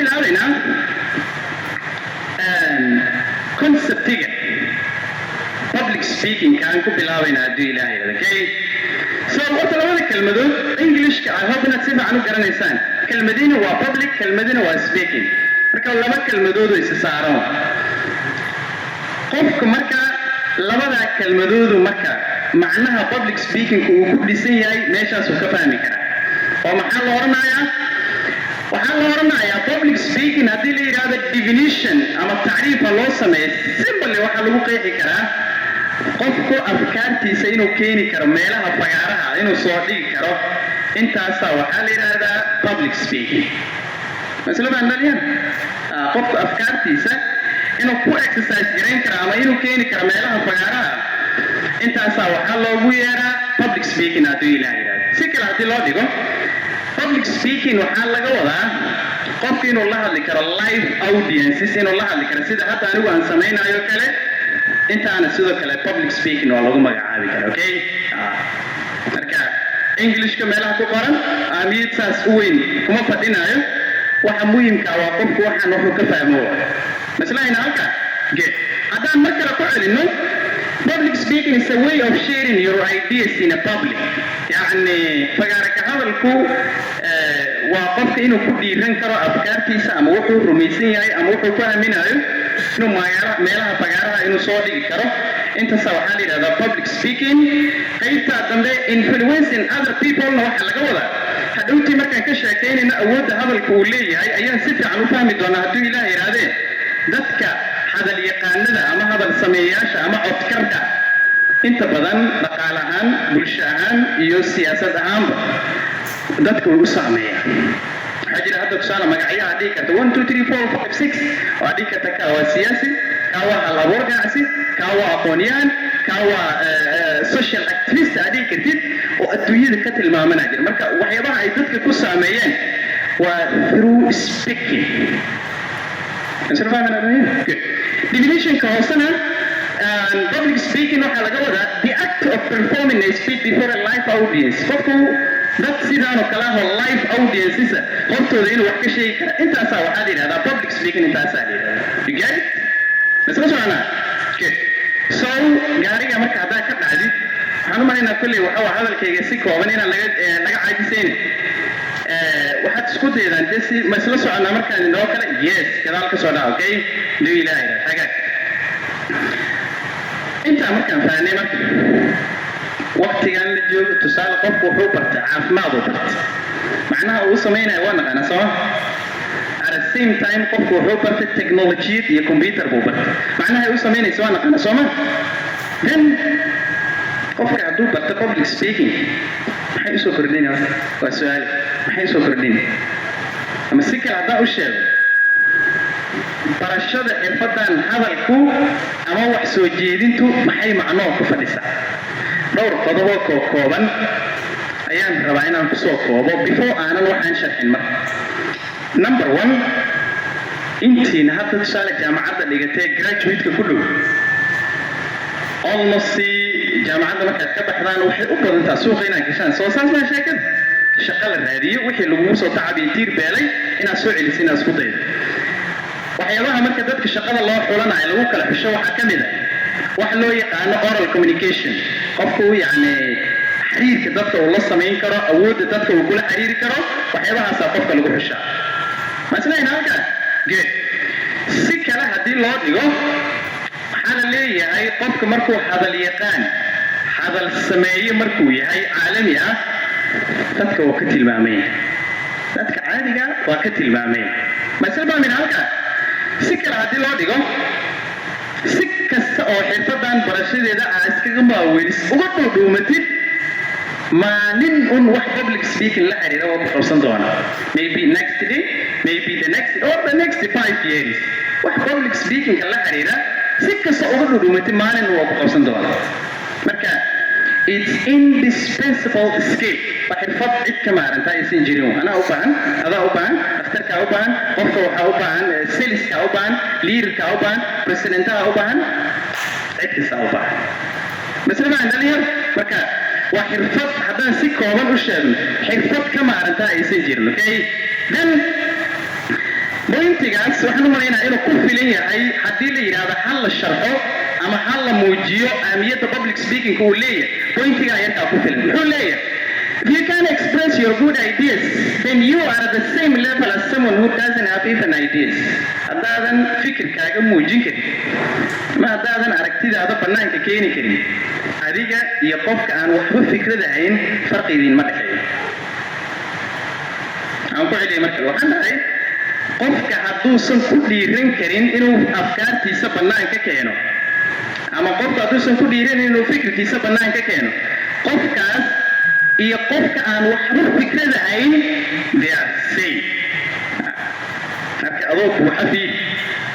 Bilaabaynaa conceptiga public speaking aan ku bilaabaynaa, hadduu Ilaahay yidhahdo. Okay, so horta labada kelmadood Englishka, I hope inaad si fiican u garanaysaan. Kelmadina waa public, kelmadina waa speaking. Marka laba kelmadood oo isa saaran qofka, marka labadaa kelmadoodu, marka macnaha public speaking uu ku dhisan yahay meeshaasuu ka fahmi karaa. Oo maxaa la odhanayaa? Waxaa la odhanayaa public speaking, haddii la yidhaahdo definition ama tacriifa loo sameeyo, simply waxaa lagu qeexi karaa qofku afkaartiisa inuu keeni karo meelaha fagaaraha, inuu soo dhigi karo. Intaasaa waxaa la yidhaahdaa public speaking. Masla baan dhaliyan, qofku afkaartiisa inuu ku exercise garayn karo ama inuu keeni karo meelaha fagaaraha, intaasaa waxaa loogu yeeraa public speaking, hadduu Ilaah yidhahdo. Si kale haddii loo dhigo, public speaking waxaa laga wadaa qofku inuu la hadli karo live audiences, inuu la hadli karo sida hadda anigu aan samaynayo kale. Intaana sidoo kale public speaking waa lagu magacaabi kara. Okay, marka Englishka meelaha ku qoran ahmiyad saas u weyn kuma fadhinayo. Waxa muhiimka waa qofku waxaan wuxuu ka fahmo. Maslahayna halka good. Haddaan mar kale ku celinno, public speaking is a way of sharing your ideas in a public. Yacni fagaara ka hadalku waa qofka inuu ku dhiiran karo afkaartiisa ama wuxuu rumaysan yahay ama wuxuu ku aaminayo, inuu meelaha fagaaraha inuu soo dhigi karo. Intaasa waxaa la yidhahdaa public speaking. Qaybta dambe, influencing other people-na, waxaa laga wadaa hadhowtii markaan ka sheekaynayno awoodda hadalka uu leeyahay ayaan si fiican u fahmi doonaa, hadduu Ilaah yidhaahdee. Dadka hadal yaqaanada ama hadal sameeyayaasha ama codkarka, inta badan dhaqaale ahaan, bulsho ahaan iyo siyaasad ahaanba dadka way u saameeyaan. Waxaa jira hadda tusaale magacyaha dhihi karta one, two, three, four, five, six. Waa dhihi karta kaa waa siyaasi, kaa waa hal abuur ganacsi, kaa waa aqoonyahan, kaa waa social activist aad dhihi kartid oo adduunyada ka tilmaamanaa jira. Marka waxyaabaha ay dadka ku saameeyeen waa through speaking. Definitionka hoosena, public speaking waxaa laga wadaa the act of performing a speech before a live audience. Qofku dad sidaan oo kale ah oo live audiences hortooda inuu wax ka sheegi kara, intaasaa waxaa la yidhahdaa public speaking. Intaasaa la yidhahdaa. You get it? Masla soconaa? Good. So gaariga marka haddaa ka dhacdid, waxaan u malaynaa kolley waxa waa hadalkayga si kooban inaan laga caajisaynin. Waxaad isku daydaan dee si ma isla soconnaa markaan inoo kale. Yes, gadaal ka soo dhaca. Okay, duu Ilaahay hagaag. Intaa markaan fahnay, marka waqtigan la joogo, tusaale qofku wuxuu bartay caafimaad uu bartay, macnaha uu samaynaya waa naqaana, sooma? At the same time, qofku wuxuu bartay technologiyad iyo computer buu bartay, macnaha ay u samaynaysa waa naqaana, sooma? Then qofka hadduu barto public speaking, maxay usoo kordhini? Waa su-aal, maxay usoo kordhini? Ama si kale haddaan u sheego, barashada xirfadan hadalku ama wax soo jeedintu maxay macnoo ku fadhisaa? Dhowr qodoboo kooban ayaan rabaa inaan kusoo koobo before aanan waxaan sharxin. Marka number one, intiina hadda tusaale jaamacadda dhigatee graduate-ka ku dhow, almost jaamacadda markaad ka baxdaan, waxay u badantaa suuqa inaad gashaan. Soo saas maa sheekada? Shaqo la raadiyo, wixii lagugu soo tacabiyo tiir beelay inaad soo celiso, inaad isku daydo. Waxyaabaha marka dadka shaqada loo xulanayo lagu kala xusho waxaa ka mid ah wax loo yaqaano oral communication. Qofku yacni xiriirka dadka uu la samayn karo, awoodda dadka uu kula xiriiri karo, waxyaabahaasaa qofka lagu xushaa. Maislayna halkaa? Good. Si kale haddii loo dhigo, waxaa la leeyahay qofka markuu hadal yaqaan, hadal sameeye markuu yahay caalami ah, dadka waa ka tilmaamaya, dadka caadiga waa ka tilmaamaya. Maisla fahmin halkaa? Si kale haddii loo dhigo, si kasta oo xirfadan barashadeeda aa iskaga maawelis uga dhuudhuumatid, maalin un wax public speaking la xiriira waa ku qabsan doona. Maybe next day, maybe the next or the next 5 years, wax public speakingka la xiriira si kasta uga dhuudhuumatid, maalin waa ku qabsan doona. Marka it's indispensable skill, waa xirfad cid ka maaranta aysan jirin. Anaa u baahan, adaa u baahan, dhakhtarkaa u baahan, qofka waxaa u baahan, saleskaa u baahan, leaderkaa u baahan, presidentaha u baahan, cid kastaa u baahan. Masle maan dhalinyar? Marka waa xirfad, haddaan si kooban u sheegno, xirfad ka maaranta aysan jirin. Okay, then Pointigaas waxaan u malaynaya inuu ku filan yahay haddii la yidhaahdo hal la sharxo ama hal la muujiyo ahmiyadda public speaking uu leeyahay. Pointigaa yarkaa ku filan. Muxuu leeyahay? If you can express your good ideas, then you are at the same level as someone who doesn't have even ideas. Haddaadan fikirkaaga muujin karin ama haddaadan aragtidaada bannaanka keeni karin, adiga iyo qofka aan waxba fikrada hayn farqi idinma dhexeeyo. Aan ku celiyay markale. Waxaan dhahay, qofka hadduusan ku dhiiran karin inuu afkaartiisa bannaanka keeno ama qofka hadduusan ku dhiiran inuu fikirkiisa bannaanka keeno, qofkaas iyo qofka aan waxba fikrada hayn, they are same. Marka adoo buuxa fiid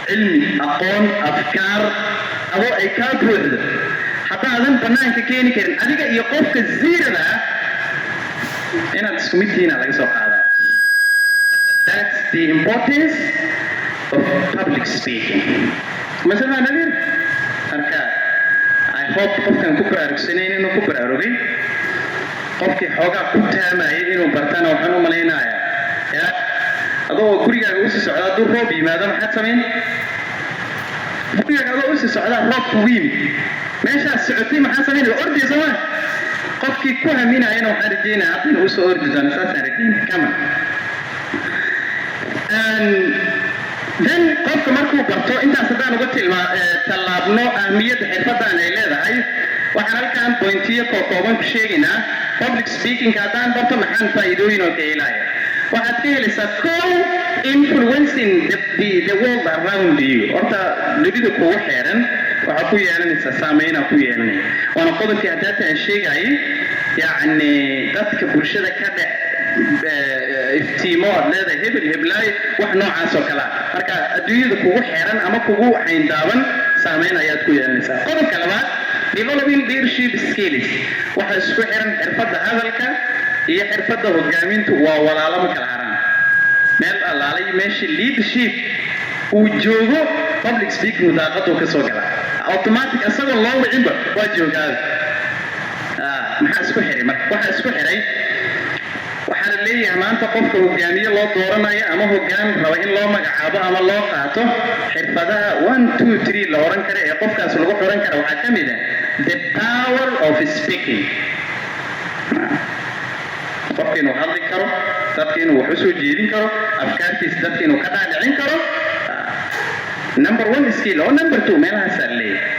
cilmi, aqoon, afkaar, adoo ay kaa buuxdo, haddaadan bannaanka keeni karin, adiga iyo qofka zerada ah inaad isku mid tihiina laga soo qaadaa. That's the importance of public speaking. Masala nadir. Marka I hope qofkan ku baraarugsanayn inuu ku baraarugay, qofkii xoogaa ku taamayay inuu bartana waxaan u malaynayaa ya adoo gurigaaga usii socda hadduu roob yimaado, maxaad samayn? Gurigaaga adoo usii socdaa roob kugu yimid, meeshaad socotay maxaa samaynaya? Ordaya, soo ma? Qofkii ku haminayana waxaan rajeynaya hadda inuu usoo ordi doono, saasaan rajeynaya. Kama then qofka markuu barto intaas, haddaan uga tilmaa tallaabno ahmiyadda xirfaddan ay leedahay, waxaan halkan pointiyo kookooban ku sheegaynaa. Public speaking haddaan barto, maxaan faa'iidooyin oo ka helaya? Waxaad ka helaysaa, kow, influencing the world around you. Horta dunida kugu xeeran waxaa ku yeelanaysaa saameynaa ku yeelanaya, waana qodobkii haddaata aan sheegayay, yacni dadka bulshada ka dhex iftiimo aad leedahay, hebel, heblaayo, wax noocaas oo kale ah. Marka adduunyada kugu xeeran ama kugu xayndaaban saameyn ayaad ku yeelanaysaa. Qodobka labaad, developing leadership skills. Waxaa isku xiran xirfadda hadalka iyo xirfadda hogaamintu, waa walaalo, ma kala haraan. Meel allaalay meesha leadership uu joogo, public speaking daaqaduu ka soo galaa automatic, isagoo loo wicinba waa joogaada. Maxaa isku xiray? Marka waxaa isku xiray, waxaa la leeyahay maanta qofka hogaamiye loo dooranayo ama hogaan raba in loo magacaabo ama loo qaato, xirfadaha one, two, three la oran kara ee qofkaas lagu xiran kara waxaa ka mid ah the power of speaking. Qofka inuu hadli karo, dadka inuu wax usoo jeedin karo, afkaartiisa dadka inuu ka dhaadhicin karo, number one skill oo number two meelahaasaa leeyahay.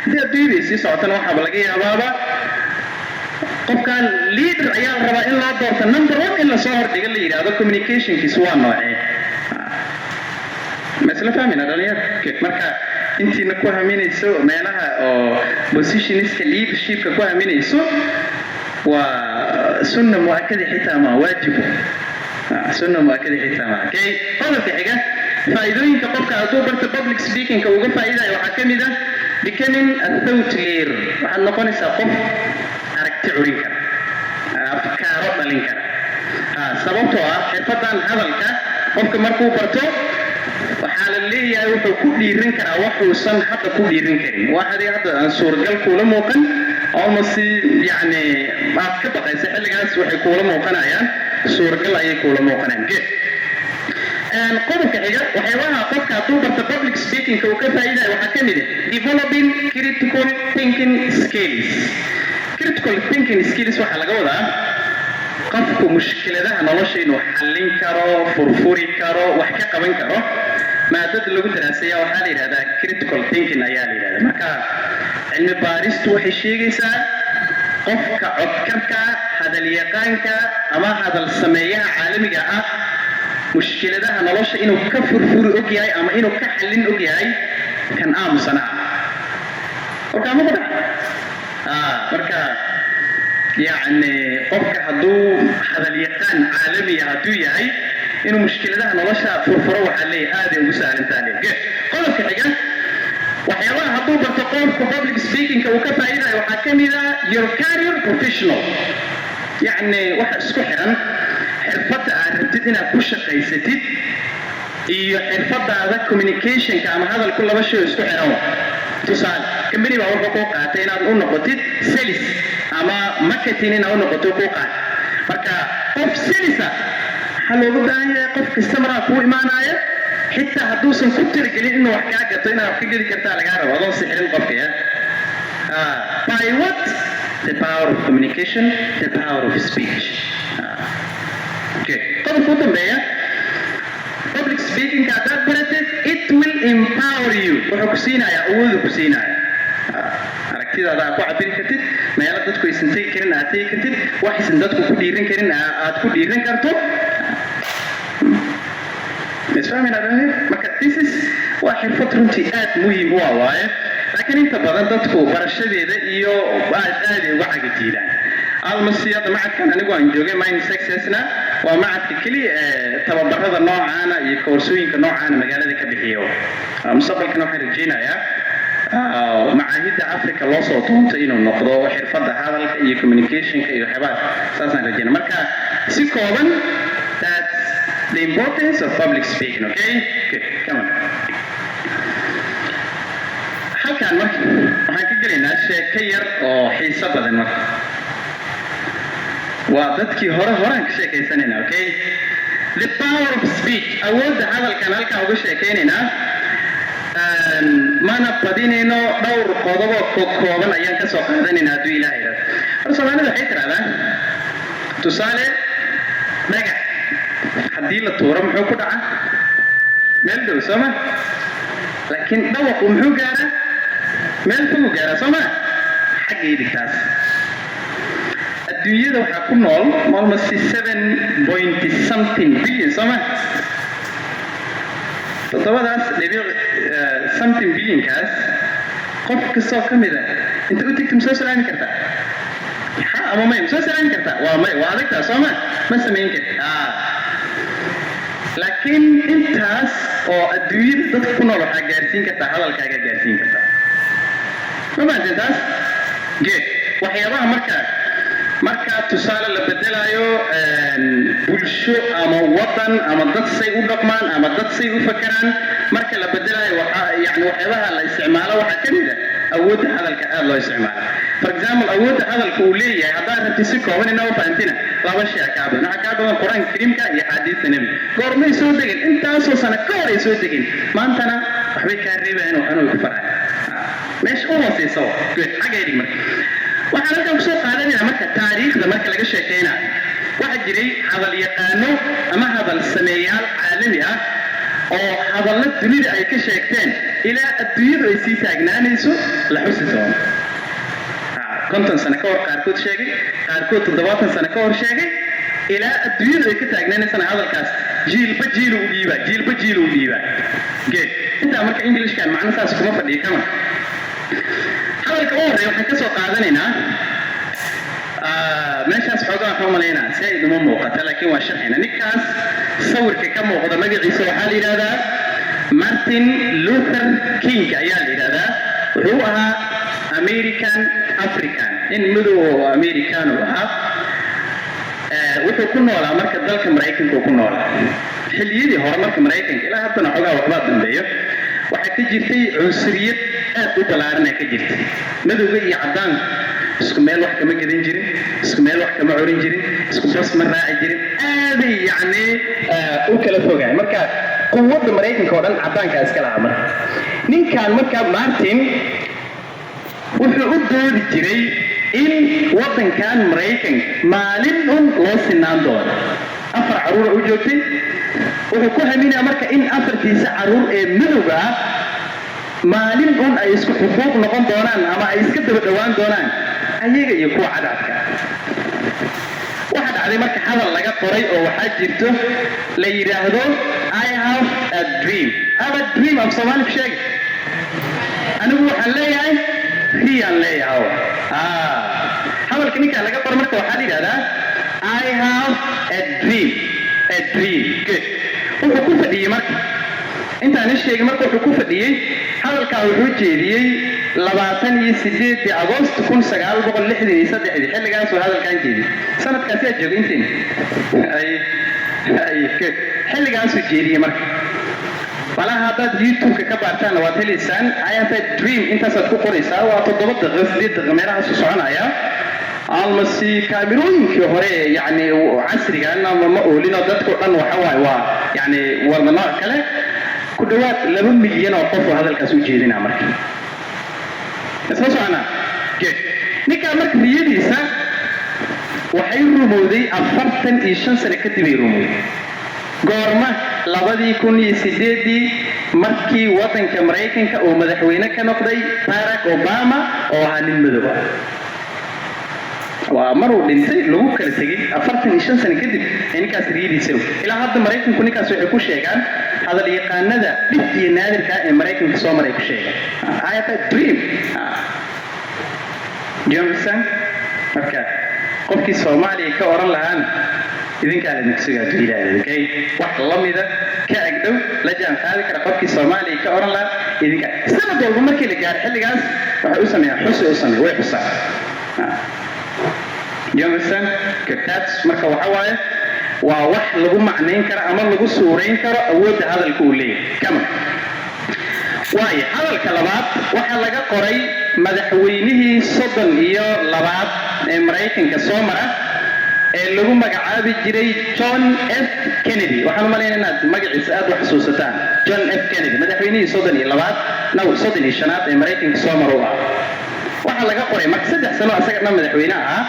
Haddii adduunyada ay sii socotana, waxaaba laga yaabaaba qofkan leader ayaa la rabaa in loo doorto, number one in lasoo hordhigo, la yidhaahdo communicationkiisu waa noocee. Ma isla fahmayna, dhalinyaro? Marka intiina ku haminayso meelaha oo positionska leadershipka ku haminayso, waa sunna mu'akada, xitaa ma waajibu, sunna mu'akada xitaa ma. Okay, qodobka xiga, faa'iidooyinka qofka hadduu barto public speakingka uga faa'iidayo waxaa ka mid ah becoming a thought leader. Waxaad noqonaysaa qof aragti curin kara, afkaaro dhalin kara, sababtoo ah xirfadan hadalka qofka markuu barto, waxaa la leeyahay wuxuu ku dhiiran karaa waxuusan hadda ku dhiiran karin, wax adiga hadda aan suuragal kuula muuqan, almost yacni aad ka baqaysa xilligaas, waxay kuula muuqanayaan suuragal ayay kuula muuqanayaan. Good. Qodobka xiga, waxyaabaha qofka hadduu barto public speakingka uu ka faa'iidayo waxaa ka mid ah developing critical thinking skills. Critical thinking skills waxaa laga wadaa qofku mushkiladaha nolosha inuu xallin karo, furfuri karo, wax ka qaban karo. Maadada lagu daraaseeya waxaa la yidhahdaa critical thinking ayaa la yidhahdaa. Marka cilmi baaristu waxay sheegaysaa qofka codkarka, hadalyaqaanka ama hadal sameeyaha caalamiga ah, mushkiladaha nolosha inuu ka furfuri og yahay ama inuu ka xallin og yahay kan aamusanaa. Warkaa ma ku dhaca? Marka yacni qofka hadduu hadalyaqaan caalamiya hadduu yahay, inuu mushkiladaha nolosha furfuro waxaa leeyahay aaday ugu sahlantaa leeyahay. Qodobka xiga, waxyaabaha hadduu barto qofka public speakingka uu ka faa'iidayo waxaa ka mid ah your career professional. Yacni waxa isku xiran xirfadda aad rabtid inaad ku shaqaysatid iyo xirfadaada communicationka ama hadalku, laba shay oo isku xiran wa. Tusaale, company baa wuxuu kuu qaatay inaad u noqotid sales ama marketing inaad u noqoto kuu qaatay. Marka qof sales ah waxaa looga baahan yahay, qof customer kuu imaanaya. Xitaa hadduusan ku tirigelin inuu wax kaa gato, inaad wax ka gedi kartaa lagaa rabo, adoon sixirin qofka ya. By what? The power of communication, the power of speech. Okay, qodobka u dambeeya, public speaking haddaad baratid, it will empower you. Wuxuu ku siinayaa awoodu ku siinaya aragtidaada aad ku cabiri kartid, meelo dadku aysan tegi karin aad tegi kartid, wax aysan dadku ku dhiiran karin aad ku dhiiran karto. Isfahmayna? Marka this is waa xirfad runtii aad muhiim u ah waaye, laakiin inta badan dadku barashadeeda iyo aad aad ay uga cagajiidaan. Almasiyada macadkan anigu aan joogay, Mind Successna, waa macadka keliya ee tababarada noocaana iyo koorsooyinka noocaana magaalada ka bixiyo. Mustaqbalkana waxaan rajaynayaa macaahidda Africa loo soo doonto inuu noqdo xirfadda hadalka iyo communicationka iyo waxyaabahaas, saasaan rajaynaya. Marka si kooban, that's the importance of public speaking. Okay, good, come on. Halkaan marka waxaan ka gelaynaa sheeko yar oo xiiso badan. Marka waa dadkii hore horaan ka sheekaysanayna. Okay, the power of speech, awoodda hadalkan halkaan uga sheekaynaynaa. Mana badinayno, dhowr qodobo kooban ayaan ka soo qaadanayna hadduu Ilaah yidhahdo. Hor Soomaalida waxay tidhahdaa, tusaale, dhagax haddii la tuuro muxuu ku dhacaa? Meel dhow, soo ma? Laakiin dhawaqu muxuu gaaraa? Meel fogu gaaraa, soo ma? Xaggay dhigtaas. Adduunyada waxaa ku nool almost seven point something billion, soo ma? Toddobadaas dhibic something billionkaas, qof kastoo ka mid a inta u tegta ma soo salaami kartaa? Ha ama may, ma soo salaami kartaa? Waa may, waa adagtaa, soo ma? Ma samayn karti. Laakiin intaas oo adduunyada dadka ku nool waxaa gaarsiin kartaa hadalkaagaa gaarsiin kartaa. Ma fahanteen taas? Geed waxyaabaha marka tusaale la bedelaayo bulsho ama wadan ama dad say u dhaqmaan ama dad say u fakeraan marka la bedelaayo, waxaa yani waxyaabaha la isticmaalo waxaa ka mid ah awoodda hadalka aada loo isticmaalo. For example, awoodda hadalka uu leeyahay haddaad rabti si kooban inaba fahantina, laba shay kaa badan. Waxaa kaa badan Qur-aanka Kariimka iyo axaadiista Nebiga. Goormay soo degeen? Intaasoo sano ka hor ay soo degeen. Maantana waxbay kaa reebayaan, waxna way ku farayaan meesha u hooseysa. Good, xagga dhig. Marka waxaan halkan kusoo qaadanayna, marka taariikhda marka laga sheekeynayo, waxaa jiray hadal yaqaano ama hadal sameeyaal caalami ah oo hadallo dunida ay ka sheegteen ilaa adduunyadu ay sii taagnaanayso la xusi doono. 50 sano ka hor qaarkood sheegay, qaarkood 70 sano ka hor sheegay, ilaa adduunyadu ay ka taagnaanaysana hadalkaas jiilba jiilu u dhiibaa, jiilba jiilu u dhiibaa. Geed intaa marka Englishkan macno saas kuma fadhiyo kama. Hadalka u horreeya waxaan ka soo qaadanaynaa meeshaas. Xoogaa waxaan u malaynaa saa-id uma muuqata, laakiin waa sharxayna. Ninkaas sawirka ka muuqda magaciisa waxaa la yidhahdaa Martin Luther King ayaa la yidhahdaa. Wuxuu ahaa American African, nin madow oo American uu ahaa. Wuxuu ku noolaa marka dalka Maraykanka uu ku noolaa. Xilliyadii hore marka Maraykanka, ilaa haddana xoogaa waxbaa dambeeyo, waxaa ka jirtay cunsuriyad aad u ballaaranaa ka jirtay. Madowga iyo caddaanku isku meel wax kama gadan jirin, isku meel wax kama corin jirin, isku bas ma raaci jirin. Aaday yacni u kala fogaay. Marka quwadda Maraykanka oo dhan caddaankaa iska lahaa. Marka ninkan marka Martin wuxuu u doodi jiray in waddankan Maraykanka maalin un loo sinaan doono. Afar carruura u joogtay. Wuxuu ku haminaya marka in afartiisa carruur ee madowga ah maalin un ay isku xuquuq noqon doonaan ama ay iska daba dhowaan doonaan ayaga iyo kuwa cadcadka. Waxaa dhacday marka hadal laga qoray oo waxaa jirto la yidhaahdo "I have a dream". "I have a dream" af Soomaali ku sheegay. Anigu waxaan leeyahay riyaan leeyahay. Hadalka ninkaa laga qoro marka waxaa la yidhahdaa "I have a dream", a dream. Good. Wuxuu ku fadhiyey marka intaan sheegay, marka wuxuu ku fadhiyey hadalkaa wuxuu jeediyey 28-dii Agost 1963. Xilligaasuu hadalkan jeediyey. Sanadkaasi aa joogay intiin ay. Good. Xilligaasuu jeediyey. Marka malaha haddaad YouTube-ka ka baartaanna waad helaysaan. "I have a dream" intaasaad ku qoraysaa, waa 7 daqiiqo, 8 daqiiqo meelahaasu soconaya. Almasi kaamirooyinkii hore, yacni casrigan ama ma oolin oo dadkao dhan waxa waaye waa yacni wada nooc kale. Ku dhowaad 2 milyan oo qof oo hadalkaas u jeedinaa. Marka isla soconaa. Good. Ninkaa marka riyadiisa waxay rumowday 45 sano kadib ay rumowday. Goorma? 2008-dii, markii waddanka Maraykanka uu madaxweyne ka noqday Barack Obama, oo ahaa nin madow ah. Waa maruu dhintay lagu kala tegey. 45 sano kadib ee ninkaas riyadiisa ilaa hadda Maraykanku ninkaas waxay ku sheegaan hadal yaqaanada dhif iyo naadirka ee Maraykanka soo maray ku sheegaan. "I have a dream." Do you understand? Marka qofkii Soomaaliya ka oran lahaana idinkaa laidinku sugaa hadduu Ilaahay, okay? Wax lamida ka agdhow la jaan qaadi kara qofkii Soomaaliya ka oran lahaa idinka. Sanad walba markii la gaaro xilligaas waxay u sameeyaan xusi, u sameeya, way xusaan. Do you understand? That's marka waxa waaye waa wax lagu macnayn karo ama lagu suurayn karo awoodda hadalka uu leeyahay. Come on. Waayo, hadalka labaad waxaa laga qoray madaxweynihii 32aad ee Maraykanka soo mara ee lagu magacaabi jiray John F Kennedy. Waxaan u malaynaya inaad magaciisa aad u xasuusataan. John F Kennedy, madaxweynihii 32aad, no, 35aad ee Maraykanka soo mara u ah. Waxaa laga qoray marka 3 sano asaga dhan madaxweyne ahaa.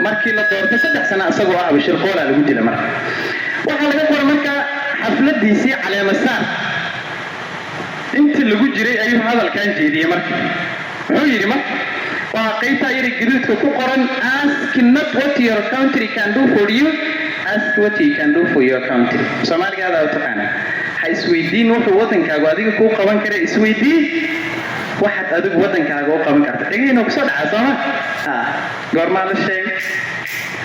Markii la doortay 3 sano isagoo ah shirqoolaa lagu dila. Marka waxaa laga qoray marka xafladiisii caleemasaar intii lagu jiray ayuu hadalkan jeediyey. Marka muxuu yidhi? Marka waa qaybtaa yari gaduudka ku qoran: "Ask not what your country can do for you, ask what you can do for your country." Soomaaliga adaa u taqaanaa. Ha isweydiin wuxuu waddankaagu adiga kuu qaban kara, isweydii waxaad adigu waddankaaga u qaban karta. Dhegeyno kusoo dhacaa sooma? Goormaa la sheegay?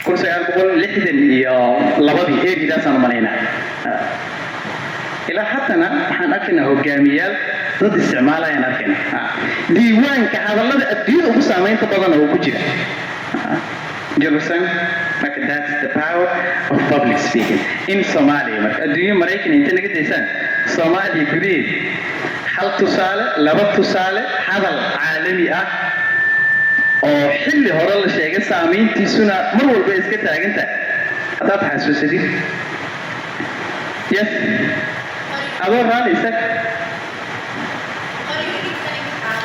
1962-dii eeridaasaan u malaynaa. Ilaa haddana waxaan arkaynaa hogaamiyaal dad isticmaalayaan arkayna. Diiwaanka hadallada adduunyada ugu saamaynta badan oo ku jira. Do you understand? Marka that's the power of public speaking in Somalia. Marka adduunyo Maraykan inta naga daysaan, Soomaaliya gudaheed hal tusaale, laba tusaale, hadal caalami ah oo xilli hore la sheegay, saamayntiisuna mar walba iska taagan tahay haddaad xasuusatid. Yes, adoo raali isag.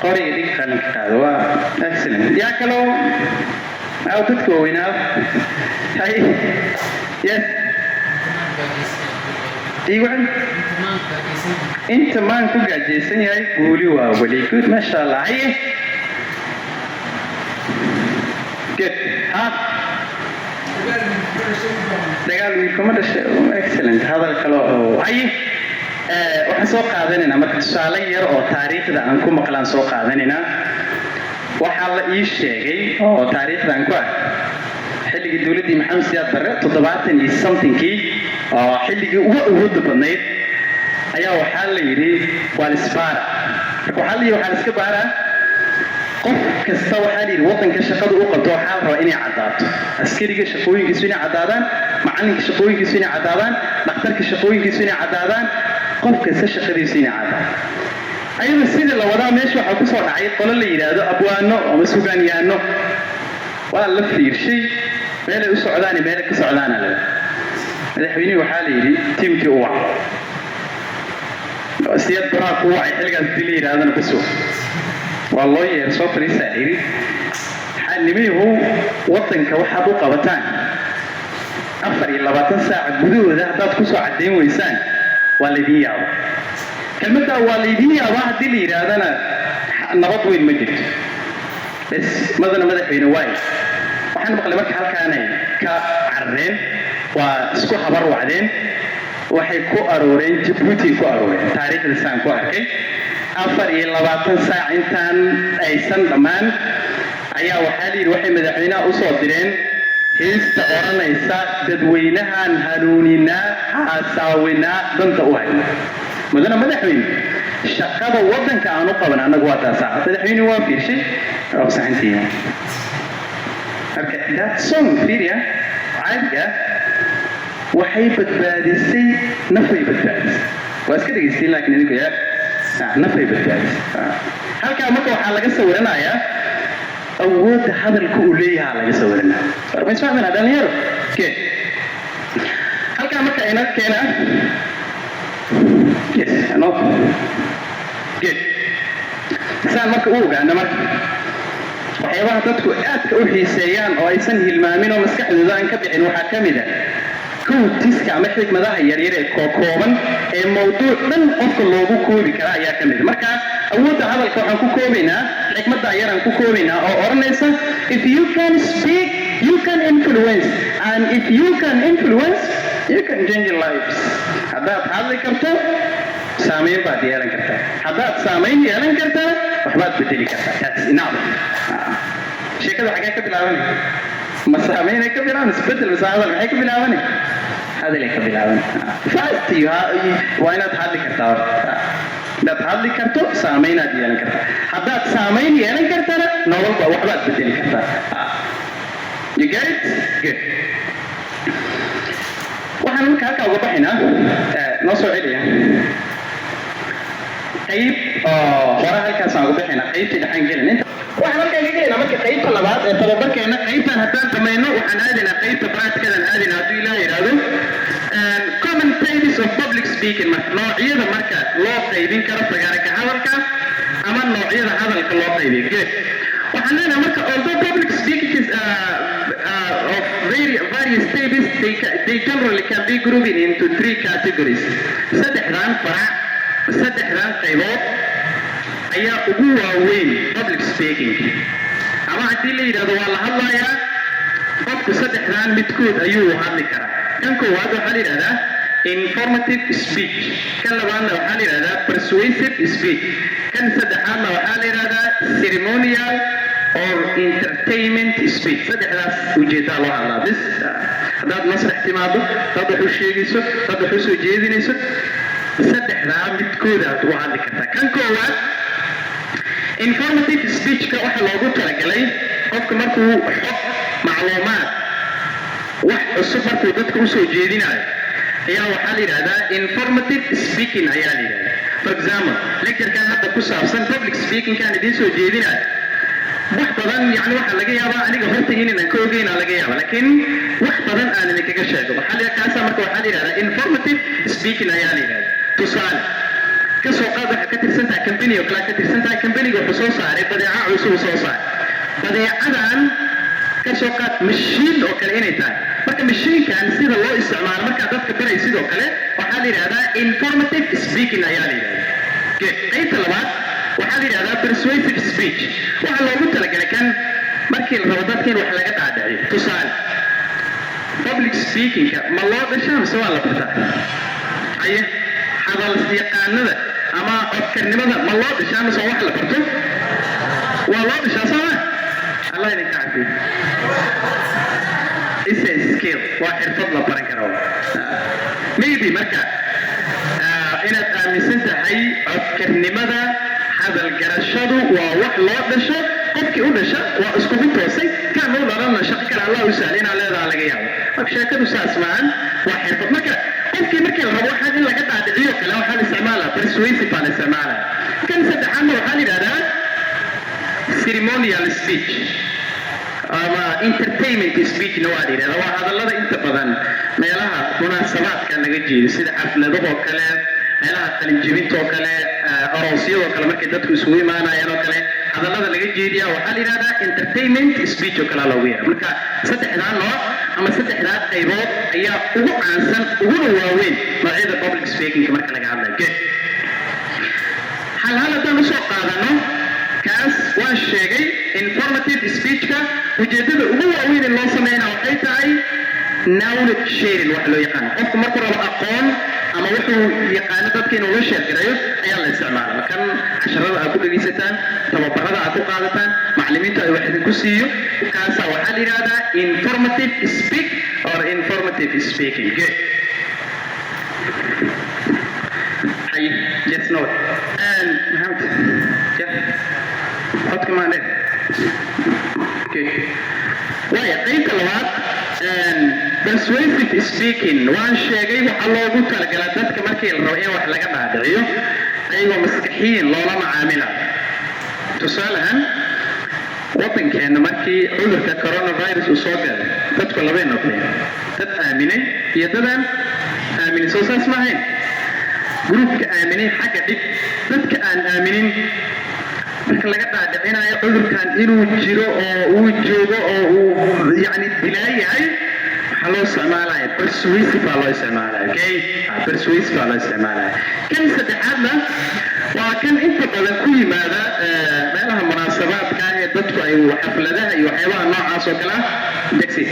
Qoriga dhig, qalinka qaado. Waa excellent. Yaa kaloo aw dadka waaweynaa? Hay, yes, iigu celi. Inta maan ku gaajaysan yahay guuli waa weli. Good, maasha Allah. Haye, good. Ha, dagaal wiilkuma dhashay. Excellent. Hadal kale oo haye, waxaan soo qaadanaynaa marka tusaale yar oo taariikhda aan ku maqlaan soo qaadanaynaa. Waxaa la ii sheegay oo taariikhda aan ku arkay xilligii dowladdii Maxamed Siyaad Barre, 70 iyo somethingkii, oo xilligii ugu awoodda badnayd, ayaa waxaa la yidhi waa la isbaara. Marka waxaa la yidhi waxaa la iska baaraa qof kasta. Waxaa la yidhi waddanka shaqada u qabto waxaa la rabaa inay caddaato. Askariga shaqooyinkiisu inay caddaadaan, macalinka shaqooyinkiisu inay caddaadaan, dhakhtarka shaqooyinkiisu inay caddaadaan, qof kasta shaqadiisu inay caddaato. Ayada sidii la wadaa meesha waxaa kusoo dhacay qolo la yidhaahdo abwaano ama sugaanyaano. Waa la fiirshay meelay u socdaan iyo meelay ka socdaana le. Madaxweynihii waxaa la yidhi tiimkii u wac. Siyaad Baraa ku wacay xilligaas hadii la yidhahdana bas waa loo yeer, soo fariisaa yidhi nimihu waddanka waxaad u qabataan 24 saaca gudahooda haddaad kusoo caddayn weysaan, waa laydin yaaba. Kelmaddaa "waa laydin yaabaa" haddii la yidhaahdana nabad weyn ma jirto. Bes madana madaxweyne waay waxaan maqlay marka halkaanay ka carareen, waa isku habar wacdeen, waxay ku arooreen Jabuuti, ku arooreen. Taariikhda saan ku arkay, 24 saac intaan aysan dhammaan ayaa waxaa la yidhi waxay madaxweynaha usoo direen heesta odhanaysa "Dadweynahan hanuuninaa, haasaawinaa, danta u hayna". Mudana madaxweyne, shaqada waddanka aan u qaban annagu waa taasaa. Madaxweyne waa fiirshay, waa fasaxantihiin. Marka that song fiiriya caadiga waxay badbaadisay, nafay badbaadisay. Waa iska dhegaysteen laakiin idinku yaa nafay badbaadisay. Halkaa marka waxaa laga sawiranayaa awoodda hadalka uu leeyahaa laga sawiranaya. War ma isfahmayna, dhalinyaro? Okay. Halkaa marka ina keenaa Yes, no, good. Saan marka u ogaano, marka waxyaabaha dadku aadka u xiiseeyaan oo aysan hilmaamin oo maskaxdooda aan ka bixin waxaa ka mid ah quotes-ka ama xikmadaha yaryar ee kookooban ee mawduuc dhan qofka loogu koobi kara ayaa ka mid ah. Marka awoodda hadalka waxaan ku koobaynaa xikmadda yaraan ku koobaynaa oo odhanaysa: "If you can speak, you can influence, and if you can influence, you can change lives." Haddaad hadli karto, saamayn baad yeelan kartaa. Haddaad saamayn yeelan kartaa, waxbaad bedeli kartaa. That's enough. Sheekada xagee ka bilaabanay? Ma saamaynay ka bilaaban isbedel mise hadal? Maxay ka bilaabanay? Hadalay ka bilaaban. First you waa inaad hadli kartaa horta. Haddaad hadli karto, saamaynaad yeelan kartaa. Haddaad saamayn yeelan kartana, nololba waxbaad bedeli kartaa. You get it? Good. Waxaan marka halkaa uga baxaynaa, noo soo celiya qayb oo hore. Halkaasaan uga baxaynaa, qaybtii dhexaan gelin. Inta waxaan halkaan ka gelaynaa marka qaybta labaad ee tababarkeena. Qaybtan haddaan dhamayno, waxaan aadaynaa qaybta practical-an aadaynaa, hadduu Ilaah yidhaahdo. Common types of public speaking, marka noocyada marka loo qaybin karo fagaaraka hadalka ama noocyada hadalka loo qaybiyo. Good. Waxaan leenahay marka, although public speaking is of very various types, they generally can be grouped into three categories. Saddexdan farac, saddexdan qaybood ayaa ugu waaweyn public speaking, ama haddii la yidhahdo waa la hadlayaa, qofku saddexdan midkood ayuu hadli karaa. Kan koowaad waxaa la yidhahdaa informative speech, kan labaadna waxaa la yidhahdaa persuasive speech, kan saddexaadna waxaa la yidhahdaa ceremonial or entertainment speech. Saddexdaas ujeedaa loo hadlaa bis. Haddaad masrax timaado, dad wax u sheegayso, dad wax u soo jeedinayso, saddexdaa midkoodaad u hadli kartaa. Kan koowaad, informative speech-ka, waxaa loogu talagalay qofka markuu xog, macluumaad, wax cusub markuu dadka usoo jeedinayo ayaa waxaa la yidhahdaa informative speaking ayaa la yidhahdaa. For example, lecture-kan hadda ku saabsan public speaking-kan idiin soo jeedinayo, wax badan yani waxaa laga yaabaa aniga horta inaynan ka ogeyn aa laga yaaba, laakiin wax badan aan idinkaga sheego waxaa la kaasaa. Marka waxaa la yidhahdaa informative speaking ayaa la yidhahdaa. Tusaale, kasoo qaad waxaa ka tirsan tahay company oo kale ka tirsan tahay. Company-ga wuxuu soo saaray badeeco cusub soo saaray. Badeecadan kasoo qaad mashiin oo kale inay tahay. Marka mashiinkan sida loo isticmaalo markaa dadka baray, sidoo kale waxaa la yidhahdaa informative speaking ayaa la yidhahdaa. Good. Qaybta labaad waxaa la yidhahdaa persuasive speech. Waxaa loogu talagalay kan markii la rabo dadka in wax laga dhaadhiciyo. Tusaale, public speaking-ka ma loo dhashaa mise waa la bartaa? Haye, hadal yaqaanada ama codkarnimada ma loo dhashaa mise waa wax la barto? Waa loo dhashaa, soo ma? Allah idinka cafiyo. Is a skill, waa xirfad la baran karo. Maybe marka inaad aaminsan tahay codkarnimada, hadal garashadu waa wax loo dhasho. Qofkii u dhasha waa iskugu toosay, kaan u dhalanna shaqo kale Allah u sahla inaa leedaha laga yaabo. Marka sheekadu saas maahan, waa xirfad. Marka qofkii markii la rabo waxaan in laga dhaadhiciyo kale, waxaa la isticmaalaa persuasive baa la isticmaalaa. Kan saddexaadna waxaa la yidhahdaa ceremonial speech ama entertainment speech-na waa la yidhahdaa. Waa hadallada inta badan meelaha munaasabaadka laga jeedo, sida xafladahoo kale, meelaha qalinjibinta oo kale, aroosyadoo kale, markay dadku isugu imaanayaan oo kale, hadallada laga jeediya waxaa la yidhahdaa entertainment speech oo kale loogu yeera. Marka saddexdaa nooc ama saddexdaa qaybood ayaa ugu caansan uguna waaweyn noocyada public speaking marka laga hadlayo. Good. Hal hal haddaan usoo qaadano, kaas waan sheegay. Informative speech-ka ujeeddada ugu waaweyn ee loo sameynaa waxay tahay knowledge sharing wax loo yaqaano. Qofku markuu rabo aqoon ama wuxuu yaqaano dadka inuu la share gareeyo ayaa la isticmaala. Kan casharada aad ku dhegaysataan, tababarada aad ku qaadataan, macallimiintu ay wax idinku siiyo, kaasaa waxaa la yidhahdaa informative speak or informative speaking. Good. Hay, yes, no, and Maxamed, yeah, codka maan dheer. Okay, waaya. Qaybta labaad, persuasive speaking, waan sheegay. Waxaa loogu talagalaa dadka markii la rabo in wax laga dhaadhiciyo, ayagoo maskaxiyin loola macaamila. Tusaalehan, waddankeenna markii cudurka coronavirus uu soo galay, dadku labay noqdeen: dad aaminay iyo dadaan aaminin. Soo saas ma ahayn? Groupka aaminay xagga dhig, dadka aan aaminin marka laga dhaadhicinayo cudurkan inuu jiro oo uu joogo oo uu yani dilaa yahay, waxaa loo isticmaalaya persuasive baa loo isticmaalaya. Okay, persuasive baa loo isticmaalaya. Kan saddexaadna waa kan inta badan ku yimaada meelaha munaasabaadka ee dadku ay xafladaha iyo waxyaabaha noocaas oo kale ah, jagsi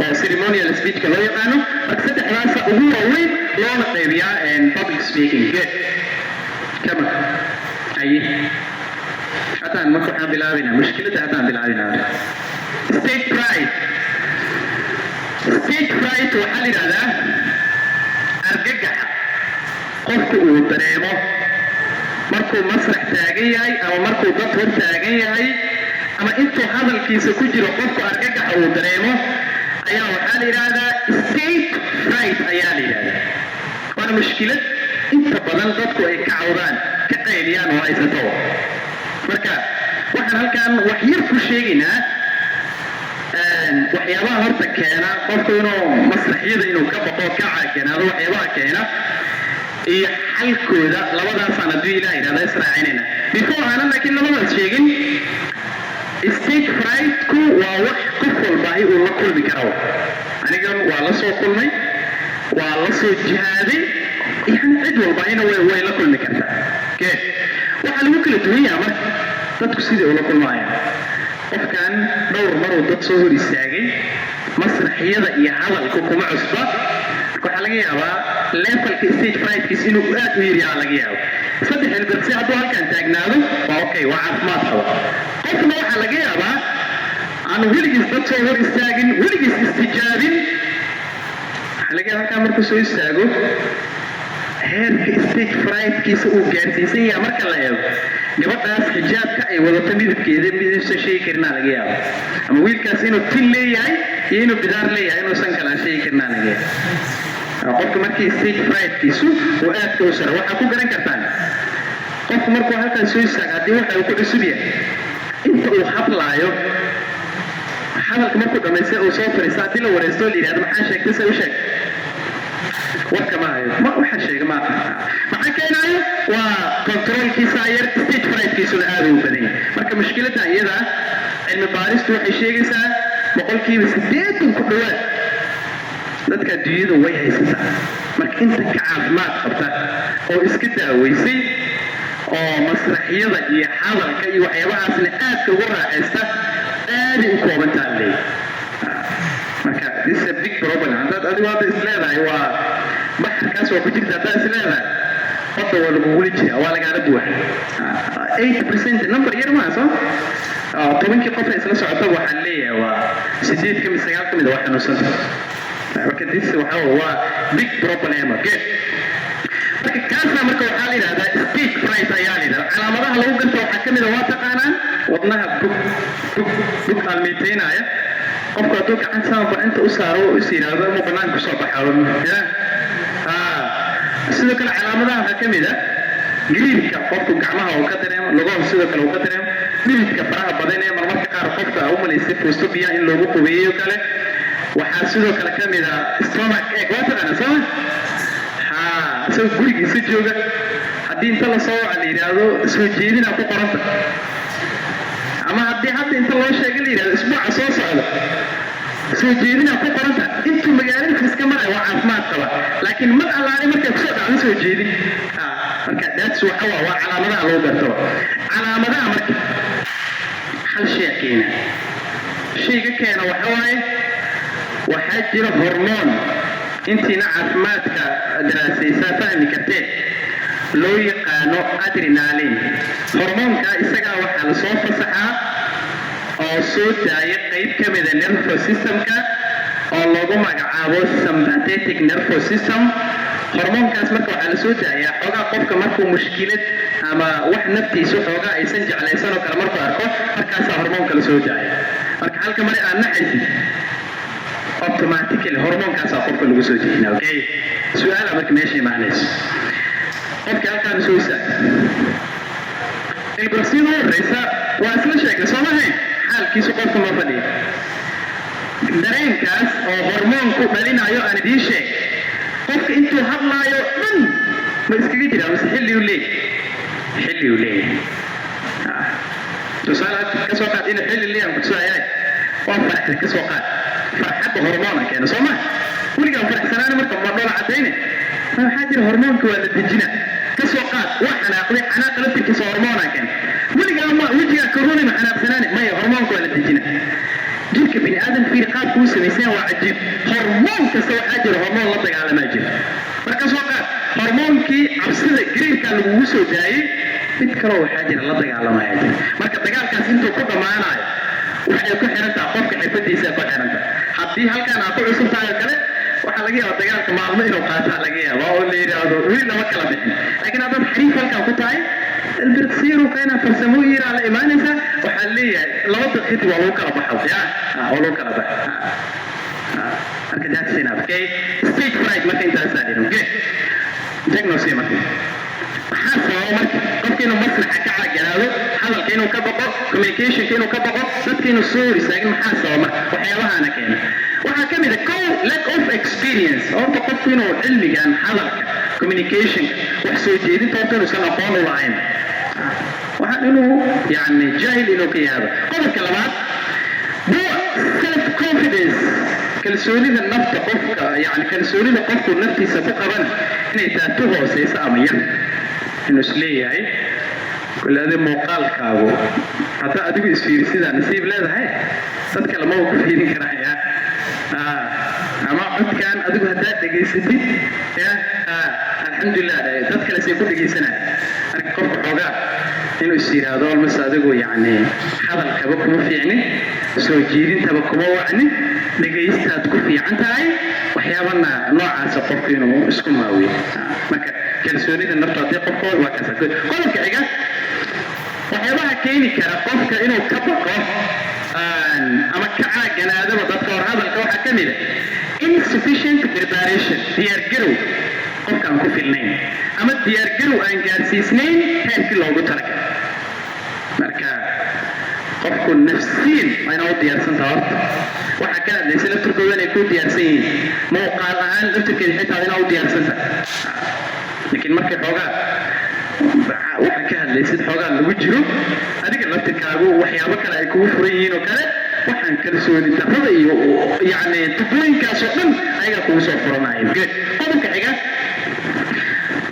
oo ceremonial speechka loo yaqaano. Marka saddexdaasa ugu waaweyn loona qaybiyaa public speaking. Good, kama aye. Haddaan marka waxaan bilaabaynaa mushkiladda, haddaan bilaabaynaa marka stage fright. Stage fright waxaa la yidhahdaa argagaxa qofku uu dareemo markuu masrax taagan yahay ama markuu dad hor taagan yahay ama intuu hadalkiisa ku jiro qofku argagaxa uu dareemo ayaa waxaa la yidhahdaa stage fright ayaa la yidhahdaa. Waana mushkilad inta badan dadku ay ka cawdaan, ka qayliyaan oo haysato. Marka waxaan halkan wax yar ku sheegaynaa waxyaabaha horta keena qofku inuu masraxyada inuu ka baqo, ka caaganaado, waxyaabaha keena iyo xalkooda. Labadaasaan hadduu Ilaah yidhahda israacinayna. Before aanan laakiin labadaas sheegin, stage frightku waa wax qof walbaahi uu la kulmi karo. Anigan waa la soo kulmay, waa la soo jihaaday, yani cid walbaahina way la kulmi kartaa. Okay, waxaa lagu kala duwan yahaa marka dadku sidai ula kulmaayaan. Qofkan dhowr maruu dad soo hor istaagay, masraxyada iyo hadalku kuma cusba. Marka waxaa laga yaabaa levelka stage frightkiis inuu aad u yaryaha laga yaabo. 3 ilbirqsi hadduu halkan taagnaado waa okay, waa caafimaad qaba. Qofna waxaa laga yaabaa aan weligiis dad soo hor istaagin, weligiis istijaabin, waxaa laga yaaba halkaan markuu soo istaago heerka stage frightkiisa uu gaarsiisan yahay marka la eego gabadhaas xijaabka ay wadato midabkeeda miduusan sheegi karinaa laga yaaba, ama wiilkaas inuu tin leeyahay iyo inuu bidaar leeyahay inuusan kala sheegi karinaa laga yaaba. Qofka markii stage frightkiisu uu aadka u saro, waxaa ku garan kartaan qofku markuu halkaan soo istaago, haddii waxa uu ku cusub yahay, inta uu hadlaayo, hadalka markuu dhamaystay uu soo fariista, haddii la wareysto la yidhahdo "Maxaa sheegtay? Se u sheeg?" warka ma hayo, ma waxa sheega ma maxaa keenaayo? Waa controlkiisa yar, stage frightkiisuna aad u badan yahay. Marka mushkiladda iyada cilmi baaristu waxay sheegaysaa 80% ku dhowaad dadka adduunyadu way haysataa. Marka inta ka caafimaad qabta oo iska daaweysay oo masraxyada iyo hadalka iyo waxyaabahaasna aadka ugu raaxaysta aaday u koobantaa leeyahay. Marka this is a big problem. Haddaad adigu hadda is leedahay waa baxarkaas waa ku jirta, haddaad is leedahay badda waa lagugula jiraa, waa lagaala buuxa. 80% number yar maa soo 10kii qof ee isla socota waxaan leeyahay waa sideed ka mid, sagaal ka mid waa xanuunsanta. Marka this waxa waa big problem. Good. Marka kaasaa marka waxaa la yidhahdaa stage fright ayaa la yidhahdaa. Calaamadaha lagu garta waxaa ka mid a, waa taqaanaan, wadnaha bug bug bug almiiteynaya. Qofku hadduu gacan saanba inta u saaro is yidhaahdo inuu banaanka kusoo baxo ya. Sidoo kale calaamadaha waxaa ka mid a gariirka qofku gacmaha uu ka dareemo, lugaha sidoo kale uu ka dareemo, dhididka faraha badan ee marmarka qaar qofka u malaysay fuusto biyaha in loogu qubeeyo kale. Waxaa sidoo kale ka mid a stomach ache, waa taqaana sooma? Ha, isagoo gurigiisa jooga haddii inta lasoo waca la yidhaahdo soo jeedinaa ku qoranta, ama haddii hadda inta loo sheega la yidhahdo isbuuca soo socda soo jeedinaa ku qoranta, intuu magaalada iska maraya waa caafimaad qaba, laakiin mar allaale markay kusoo dhacdo soo jeedin. Marka that's waxa waa calaamadaha lagu garto. Calaamadaha marka hal shay keena, shayga keena waxa waaye waxaa jira hormoon, intiina caafimaadka daraasaysaa fahmi kartee, loo yaqaano adrenaline. Hormoonka isagaa waxaa lasoo fasaxaa oo soo daaya qayb ka mida nervous systemka oo loogu magacaabo sympathetic nervous system. Hormoonkaas marka waxaa lasoo daayaa xoogaa qofka markuu mushkilad ama wax naftiisu xoogaa aysan jeclaysan oo kale markuu arko, markaasaa hormoonka lasoo daaya. Marka halka mare aad naxaysid, automatically hormoonkaasaa qofka lagu soo dejina. Okay, su-aala marka meesha imaanayso: qofkii halkaan soo istaag, ilbirqsiyada u horeysa waa isla sheegnay, soo mahayn? Xaalkiisu qofka ma fadhiyo, dareenkaas oo hormoonku dhalinayo aan idiin sheeg, qofka intuu hadlaayo dhan Ma iskaga jiraa mase xilli uu leeyahay? Xilli uu leeyahay. Tusaale, ka soo qaad inuu xilli leeyahay kutusaayay. Waa faraxda, ka soo qaad. Farxadda hormoona keena, soo ma? Weligaan faraxsanaani marka ma dhoola caddayne? Maxaa jira? Hormoonka waa la dejina. Ka soo qaad waa xanaaqday. Xanaaqa laftirkiisa hormoona keena. Weligaa ma wejigaa koroni ma xanaaqsanaani? Maya, hormoonka waa la dejina. Jirka bini aadam, fiir qaabku uu samaysan, waa cajiib. Hormoon kasta waxaa jira hormoon la dagaalamaa jira. Marka soo qaad hormoonkii cabsida, gariirkaa lagugu soo daayey, mid kaloo waxaa jira la dagaalamaya jira. Marka dagaalkaas intuu ku dhammaanayo waxay ku xiran tahay qofka xirfadiisa ku xiran tahay. Haddii halkaan aad ku cusub tahay oo kale, waxaa laga yaabaa dagaalka maalmo inuu qaataa laga yaaba oo la yidhaahdo weli lama kala bixin. Laakiin haddaad xariif halkaan ku tahay, ilbirqsiiru keena, farsamooyin yaraa la imaanaysaa. Waxaa leeyahay 2 daqiiq kadib waa lagu kala baxo ya, waa lagu kala baxa. Marka that's enough, okay? Stage fright marka intaasaa dhihin, okay? Diagnose marka maxaa sababa marka qofka inuu masraxa ka caaganaado, hadalka inuu ka baqo, communicationka inuu ka baqo, dadka inuu soo hor istaagin? Maxaa sababa marka? Waxyaabahaana keena waxaa ka mid a, kow, lack of experience. Horta qofku inuu cilmigan hadalka, communicationka, wax soo jeedinta, horta inuusan aqoon u lahayn, waxaan inuu yani jaahil inuu ka yaabo. Qodobka labaad, poor self confidence, kalsoonida nafta qofka, yani kalsoonida qofku naftiisa ku qabana inay taatu hooseyso ama yar, inuu isleeyahay kule adi muuqaalkaagu haddaa adigu isfiirisidaa nasiib leedahay, dad kale maba ku fiirin karaya, ama codkan adigu haddaad dhegaysatid ya, alxamdulilah, dad kale say ku dhegaysanaya. Marka qofka xoogaa inuu is yidhaahdo almas adigu yacni hadalkaba kuma fiicni, soo jeedintaba kuma wacni, dhegaystaad ku fiican tahay, waxyaabana noocaasa qofku inuu isku maawiyo. Marka kalsoonida naftu haddii qofka waa kaasa. Qodobka xiga, waxyaabaha keeni kara qofka inuu ka baqo ama ka caaganaadaba dadka hor hadalka waxaa ka mid a insufficient preparation, diyaargarow qofka aan ku filnayn ama diyaargarow aan gaarsiisnayn heerkii loogu talagalay. Marka qofku nafsiin waa inaa u diyaarsan taha. Horta waxaa ka hadlaysa laftirkooda inay ku diyaarsan yihiin, muuqaal ahaan laftirkeeda xitaa waa inaa u diyaarsan tahay. Laakiin markay xoogaa waxa ka hadlaysid xoogaa lagu jiro, adiga laftirkaagu waxyaabo kale ay kugu furan yihiin oo kale, waxaan kalsooni darrada iyo yacni tubooyinkaas oo dhan ayagaa kugu soo furanaya. Good. Qodobka xiga,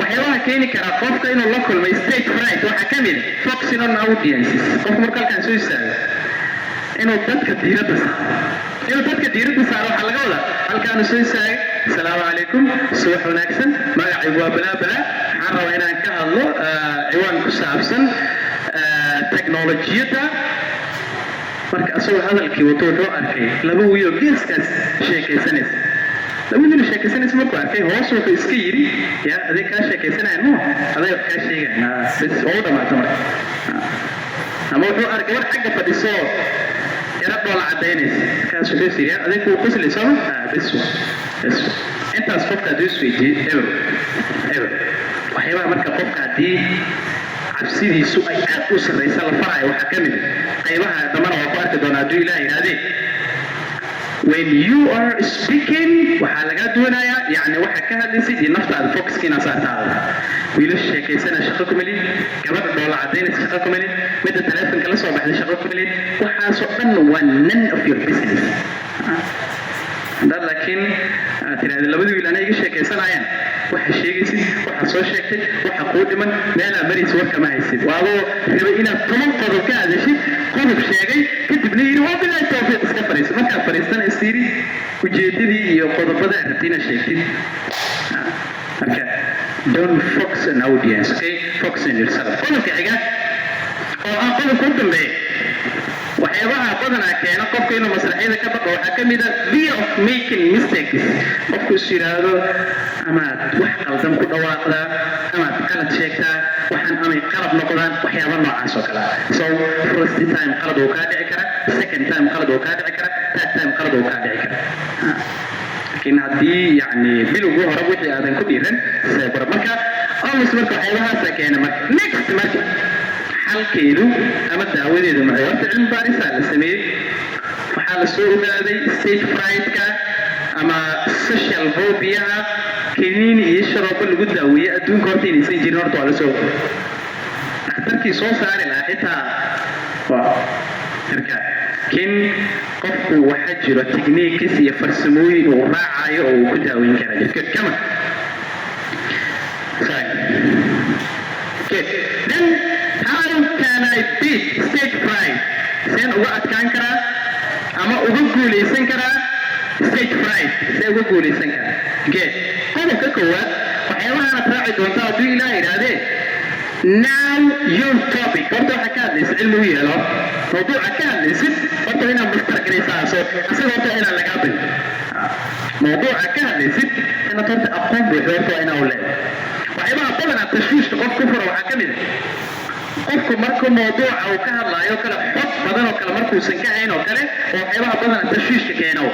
waxyaabaha keeni kara qofka inuu la kulmay stage fright waxaa ka mid ah focusing on audiences. Qofka marka halkaan soo istaago inuu dadka diiradda saaro, inuu dadka diiradda saaro waxaa laga wadaa halkaanu soo istaagay: "Asalaamu calaykum, subax wanaagsan, magacaygu waa balaa balaa, waxaan rabaa inaan ka hadlo ciwaan ku saabsan teknolojiyadda." Marka asagoo hadalkii wato wuxuu arkay laba wiiloo geeskaas sheekaysanaysa. Laba wiiloo sheekaysanaysa markuu arkay, hoos wuxuu iska yidhi: "Ya, aday kaa sheekaysanayaan mo, aday wax kaa sheegayan." Bas, waa u dhamaata. Marka ama wuxuu arkay war xagga fadhisoo yara dhoola cadaynaysa. Markaas wuxuu is yidhi: "Ya, aday kuu qosli sooma." Bes wa, bes wa. Intaas qofka hadduu isweydiiyo, eber eber. Waxyaabaha marka qofka haddii cabsidiisu ay aad u sarraysa la faraayo waxaa ka mid a, qaybaha dambana waa ku arki doonaa hadduu Ilaah yidhaahdee, when you are speaking waxaa lagaa doonayaa yani waxa ka hadlaysid iyo naftaada focuska inaad saartaada. Wiilasha sheekaysana shaqo ku melid, gabadha dhoola cadaynaysa shaqo ku melid, midda taleefonka la soo baxday shaqo ku melid. Waxaasoo dhan waa none of your business. Haddaad laakiin aad tiraahda labadii wiil anay iga sheekaysanayaan, waxa sheegaysid, waxa soo sheegtay, waxa kuu dhiman, meelaa maraysa warkama haysid. Waa adoo rabay inaad 10 qodob ka hadashid, qodob sheegay, kadibna yidhi "Waa bilaahi tawfiiq", iska fariiso. Markaad fariistana is yidhi ujeedadii iyo qodobada aad rabtay inaad sheegtid. Marka don't focus on audience, okay? Focus on yourself. Qodobka xiga oo ah qodobka u dambeeya, waxyaabaha badanaa keena qofka inuu masraxyada ka baqo waxaa ka mid a fear of making mistakes. Qofku is yidhaahdo amaad wax qaldan ku dhawaaqdaa, amaad qalad sheegtaa, waxaan amay qalad noqdaan, waxyaaba noocaas oo kale ah. So first time qalad uu kaa dhici kara, second time qalad uu kaa dhici kara, third time qalad uu kaa dhici kara. Laakiin haddii yani bilowgii hore wixii aadan ku dhiiran seebara marka almost, marka waxyaabahaasa keena. Marka next, marka xalkeedu ama daawadeedu maxay? Horta cilmi baarisaa la sameeyey. Waxaa la soo ogaaday stage fright-ka ama social phobia-ha. Kiniini iyo sharoobo lagu daaweeye adduunka horta inaysan jirin, horta waa la soo dhakhtarkii soo saari lahaa xitaa waa marka kin qofku waxaa jiro techniques iyo farsamooyin uu raacayo oo uu ku daaweyn kara jirka. Come on. Sorry. Okay. Then how can I beat stage fright? Seen uga adkaan karaa ama uga guuleysan karaa stage fright? See uga guuleysan karaa? Okay. Qodobka koowaad, waxyaabahaanaad raaci doontaa hadduu Ilaah yidhaahdee, know your topic. Horta waxaa ka hadlaysid cilmi u yeelo. Mawduuca ka hadlaysid horta inaad master garaysaa, so asaga horta inaan lagaa bil mawduuca ka hadlaysid inaad horta aqoon buuxdo, horta waa inaa u leedahay. Waxyaabaha badanaa tashwiishka qof ku fura waxaa ka mid ah qofku markuu mawduuca uu ka hadlaayo kale, xog badan oo kale markuusan ka hayn oo kale, oo waxyaabaha badanaa tashwiishka keeno.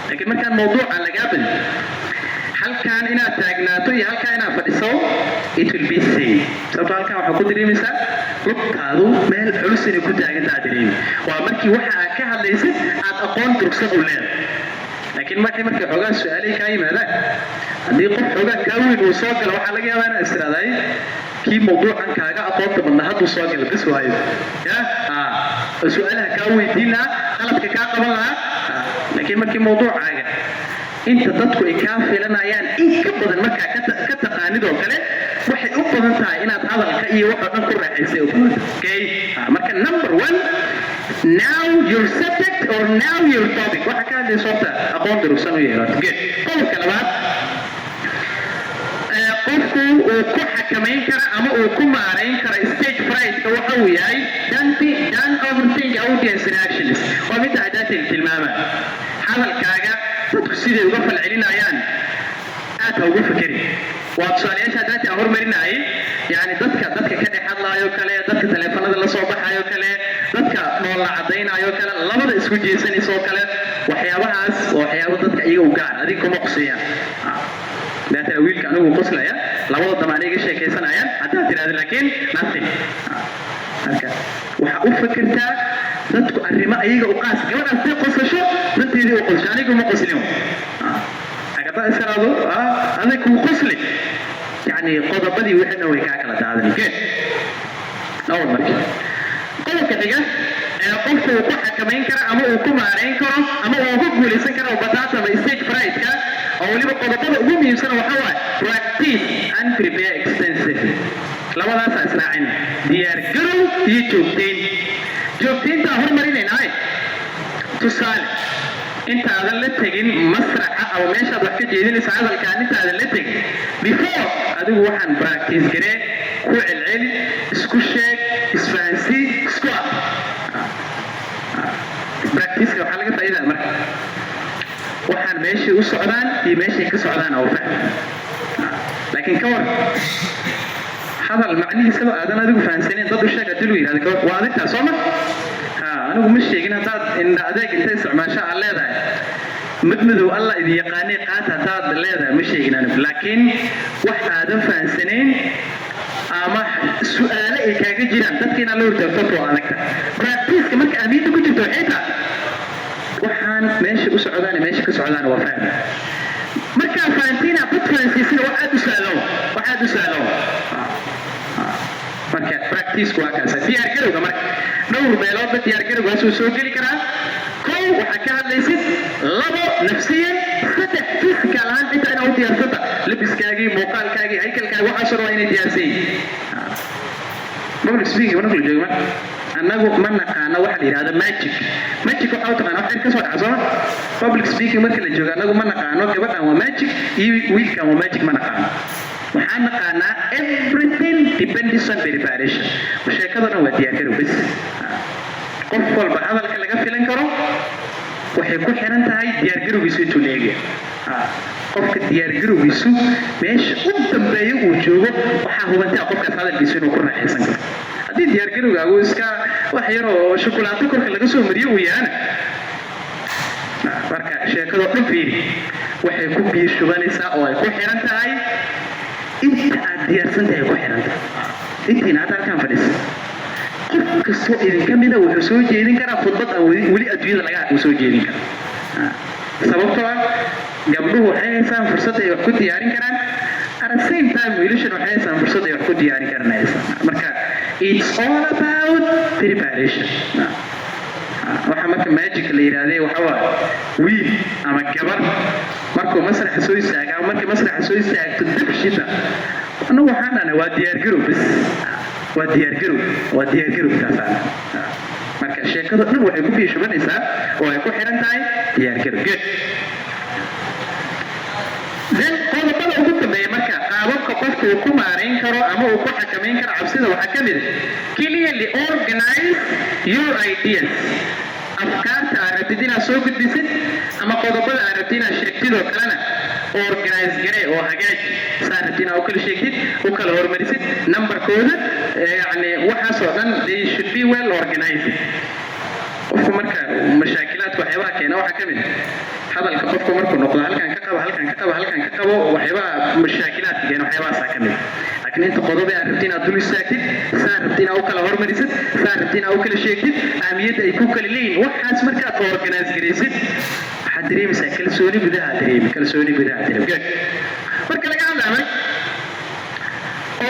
Laakiin markaan mawduuca lagaa badin, halkaan inaad taagnaato iyo halkaan inaad fadhiso, it will be same. Sababto halkaan waxaa ku dareemaysaa lugtaadu meel culus inay ku taagantaa dareemi. Waa markii waxa aad ka hadlaysid aad aqoon durugsan u leedahay. Laakiin markay xoogaa su-aalay kaa yimaadaan, haddii qof xoogaa kaa weyn uu soo galo, waxaa laga yaabaa inaad istiraadahay kii mawduucan kaaga aqoonta badna hadduu soo galo bas waayo ya oo su-aalaha kaa weydiin lahaa, qalabka kaa qaban lahaa. Laakiin markii mawduucaaga inta dadku ay kaa filanayaan in ka badan markaa ka taqaanid oo kale, waxay u badan tahay inaad hadalka iyo wax oo dhan ku raaxaysay u badan tahay. Okay, marka number one, know your subject or know your topic. Waxa ka hadlaysa horta aqoon durugsan u yeelato. Good. Qodobka labaad qofku uu ku xakamayn kara ama uu ku maarayn kara stage fright-ka waxa uu yahay don't overthink audience reactions. Waa midda hadaatil tilmaama. Hadalkaaga dadku siday uga falcelinayaan aad ha ugu fekerin. Waa tusaalayaasha haddaati aan hormarinayay, yani dadka ka dhex hadlaayo kale, dadka taleefanada la soo baxayo kale, dadka dhoolla cadaynayo kale, labada isku jeesanaysa oo kale. Waxyaabahaas waa waxyaabo dadka iyaga u gaar, adiga kuma quseeyaan. Daatana wiilka anigu qoslaya, labada dama aniga sheekaysanayaan haddaad tidhahda, laakiin nothing. Marka waxaa u fikirtaa dadku arrimo ayaga u qaas. Gabadhaas day qosasho, danteedii u qosasho, anigu ma qoslin. Haddaa isiraado adig kuu qosli, yani qodobadii wixii dhan way kaa kala daadan. Good. Dhowr marka qodobka xiga ee qofku uu ku xakamayn karo ama uu ku maarayn karo ama uu uga guulaysan karo bataatama stage fright-ka, oo weliba qodobada ugu muhiimsan, waxa waaye practice and prepare extensively. Labadaasaa israacin: diyaar garow iyo joogtayn. Joogtayntaa hormarinaynaa. Tusaale, intaadan la tegin masraxa ama meeshaad wax ka jeedinaysa hadalkaan, intaadan la tegin before, adigu waxaan practice garee, ku celceli, isku sheeg, isfahansii, isku ah. Practice-ka waxaa laga faa'iidaa marka waxaan meeshay u socdaan iyo meeshay ka socdaan oo fahmi. Laakiin ka war hadal macnihiisaba aadan adigu fahansaneyn dad u sheeg haddii lagu yidhahdo, ka war? Waa adagtaa, soo ma? Ha, anigu ma sheegin. Haddaad indha adeeg inta isticmaasho aad leedahay madmadow alla idin yaqaanay qaata, haddaad leedahay, ma sheegin anigu. Laakiin wax aadan fahansanayn ama su-aale ay kaaga jiraan dadka inaad la hortaagto waa adagta. Practice-ka marka ahmiyadda ku jirto waxay tahay waxaan meesha u socdaan iyo meesha ka socdaan waa fahmi. Markaa fahantiina dad fahansiisana wax aad u sahlan, wax aad u sahlan. Marka practice waa kaasa. Diyaar garowga marka dhowr meeloodba diyaar garowgaas uu soo geli karaa. Kow, waxaa ka hadlaysid. Labo, nafsiyan. Saddex, physical ahaan xitaa inaa u diyaarsata labiskaagii, muuqaalkaagii, haykalkaagi, waxaasoo dhan waa inay diyaarsan yihiin. Public speaking marka la joogo, marka annagu ma naqaano waxa la yidhahdo magic. Magic waxa u taqaana wax ka soo dhaca, sooma? Public speaking marka la joogo, annagu ma naqaano gabadhan waa magic iyo wiilkan waa magic, ma naqaano. Waxaan naqaanaa everything depends on preparation. Sheekado dhan waa diyaargarow bas. Qof walba hadalka laga filan karo waxay ku xiran tahay diyaargarowgiisu intuu leegaya. Qofka diyaargarowgiisu meesha u dambeeya uu joogo, waxaa hubantaa qofkaas hadalkiisu inuu ku raaxaysan karo. Haddii diyaargarowgaagu iska wax yar oo shukulaato korka laga soo mariyo uu yahana, marka sheekadoo dhan fiiri, waxay ku biyo shubanaysaa oo ay ku xiran tahay inta aad diyaarsan tahay ku xiran tahay. Intiina hadda halkaan fadhisa, qof kastoo idinka mida wuxuu soo jeedin karaa khudbad aan weli adduunyada laga uu soo jeedin kara, sababtoo ah Gabdhuhu waxay haysaan fursad ay wax ku diyaarin karaan. At the same time, wiilashan waxay haysaan fursad ay wax ku diyaarin karaan haysaan. Marka it's all about preparation. Waxa marka magic la yidhaahdee waxa waaye, wiil ama gabar markuu masraxa soo istaaga ama markay masraxa soo istaagto dabshida, annagu waxaan dhahnay waa diyaargarow bas, waa diyaargarow, waa diyaargarow taasaana. Marka sheekada dhan waxay ku biishubanaysaa oo ay ku xiran tahay diyaargarow. Good. Then qodobada ugu dambeeya, marka qaababka qofku uu ku maarayn karo ama uu ku xakamayn karo cabsida, waxaa ka mid ah clearly organize your ideas. Afkaarta aad rabtid inaad soo gudbisid ama qodobada aad rabtid inaad sheegtid oo kalena organize garee oo hagaaji, saa rabtid inaad u kala sheegtid, u kala hormarisid numberkooda, yacni waxaas oo dhan, they should be well organized. Qofku marka mashaakilaadka waxyaabaha keena waxaa ka mid ah hadalka qofku markuu noqdo halkan ka qabo, halkan ka qabo, halkan ka qabo. Waxyaabaha mashaakilaadka keena waxyaabahaasaa ka mid ah. Laakiin inta qodobe aad rabtid inaad dul istaagtid, saa rabtid inaad u kala hormarisid, saa rabtid inaad u kala sheegtid, ahmiyadda ay ku kala leeyihin, waxaas markaad organize garaysid, waxaad dareemaysaa kalsooni gudaha, dareemi kalsooni gudaha dareemi. Good. Marka laga hadlayo marka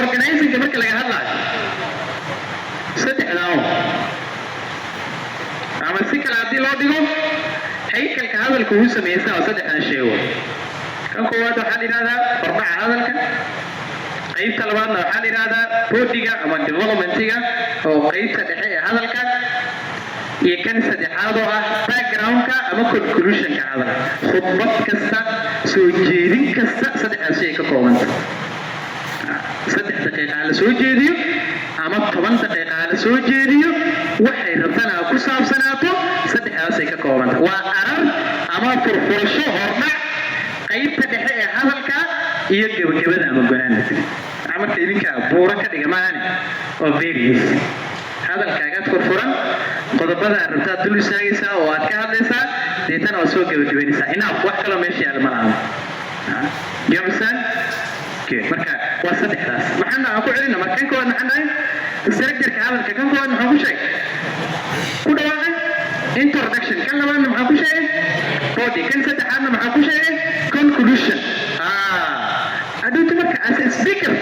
organizingka, marka laga hadlayo saddexdaa, ama si kale haddii loo dhigo, haykalka hadalka uu samaysan oo saddexdan sheego. Kan koowaad waxaa la yidhahdaa hordhaca hadalka. Qaybta labaadna waxaa la yidhahdaa bodyga ama developmentiga oo qaybta dhexe ee hadalka, iyo kan saddexaad oo ah backgroundka ama conclusionka hadalka. Khudbad kasta, soo jeedin kasta, saddexdaas shay ka koobanta. 3 daqiiqa la soo jeediyo ama 10 daqiiqa la soo jeediyo, waxay rabtana ha ku saabsanaato, saddexdaasay ka koobanta. Waa arar ama furfurasho, hordhac, qaybta dhexe ee hadalka iyo gebagabada ama gonaanadka. Waxaa marka idinka buuro ka dhiga maahane, waa very easy. Hadalkaagaad furfuran, qodobada aad rabtaad dul istaagaysaa oo aad ka hadlaysaa, deetana waad soo gebagabaynaysaa. Enough. Wax kaloo meesha yaala ma laha. You understand? Okay. Marka waa saddexdaas. Maxaan dhahaa ku celina? Marka kan koowaad maxaan dhahay? Structure-ka hadalka kan koowaad maxaan ku sheegay? Ku dhawaaqay introduction. Kan labaadna maxaan ku sheegay? Body. Kan saddexaadna maxaan ku sheegay? Conclusion. Adhuunta marka as a speaker,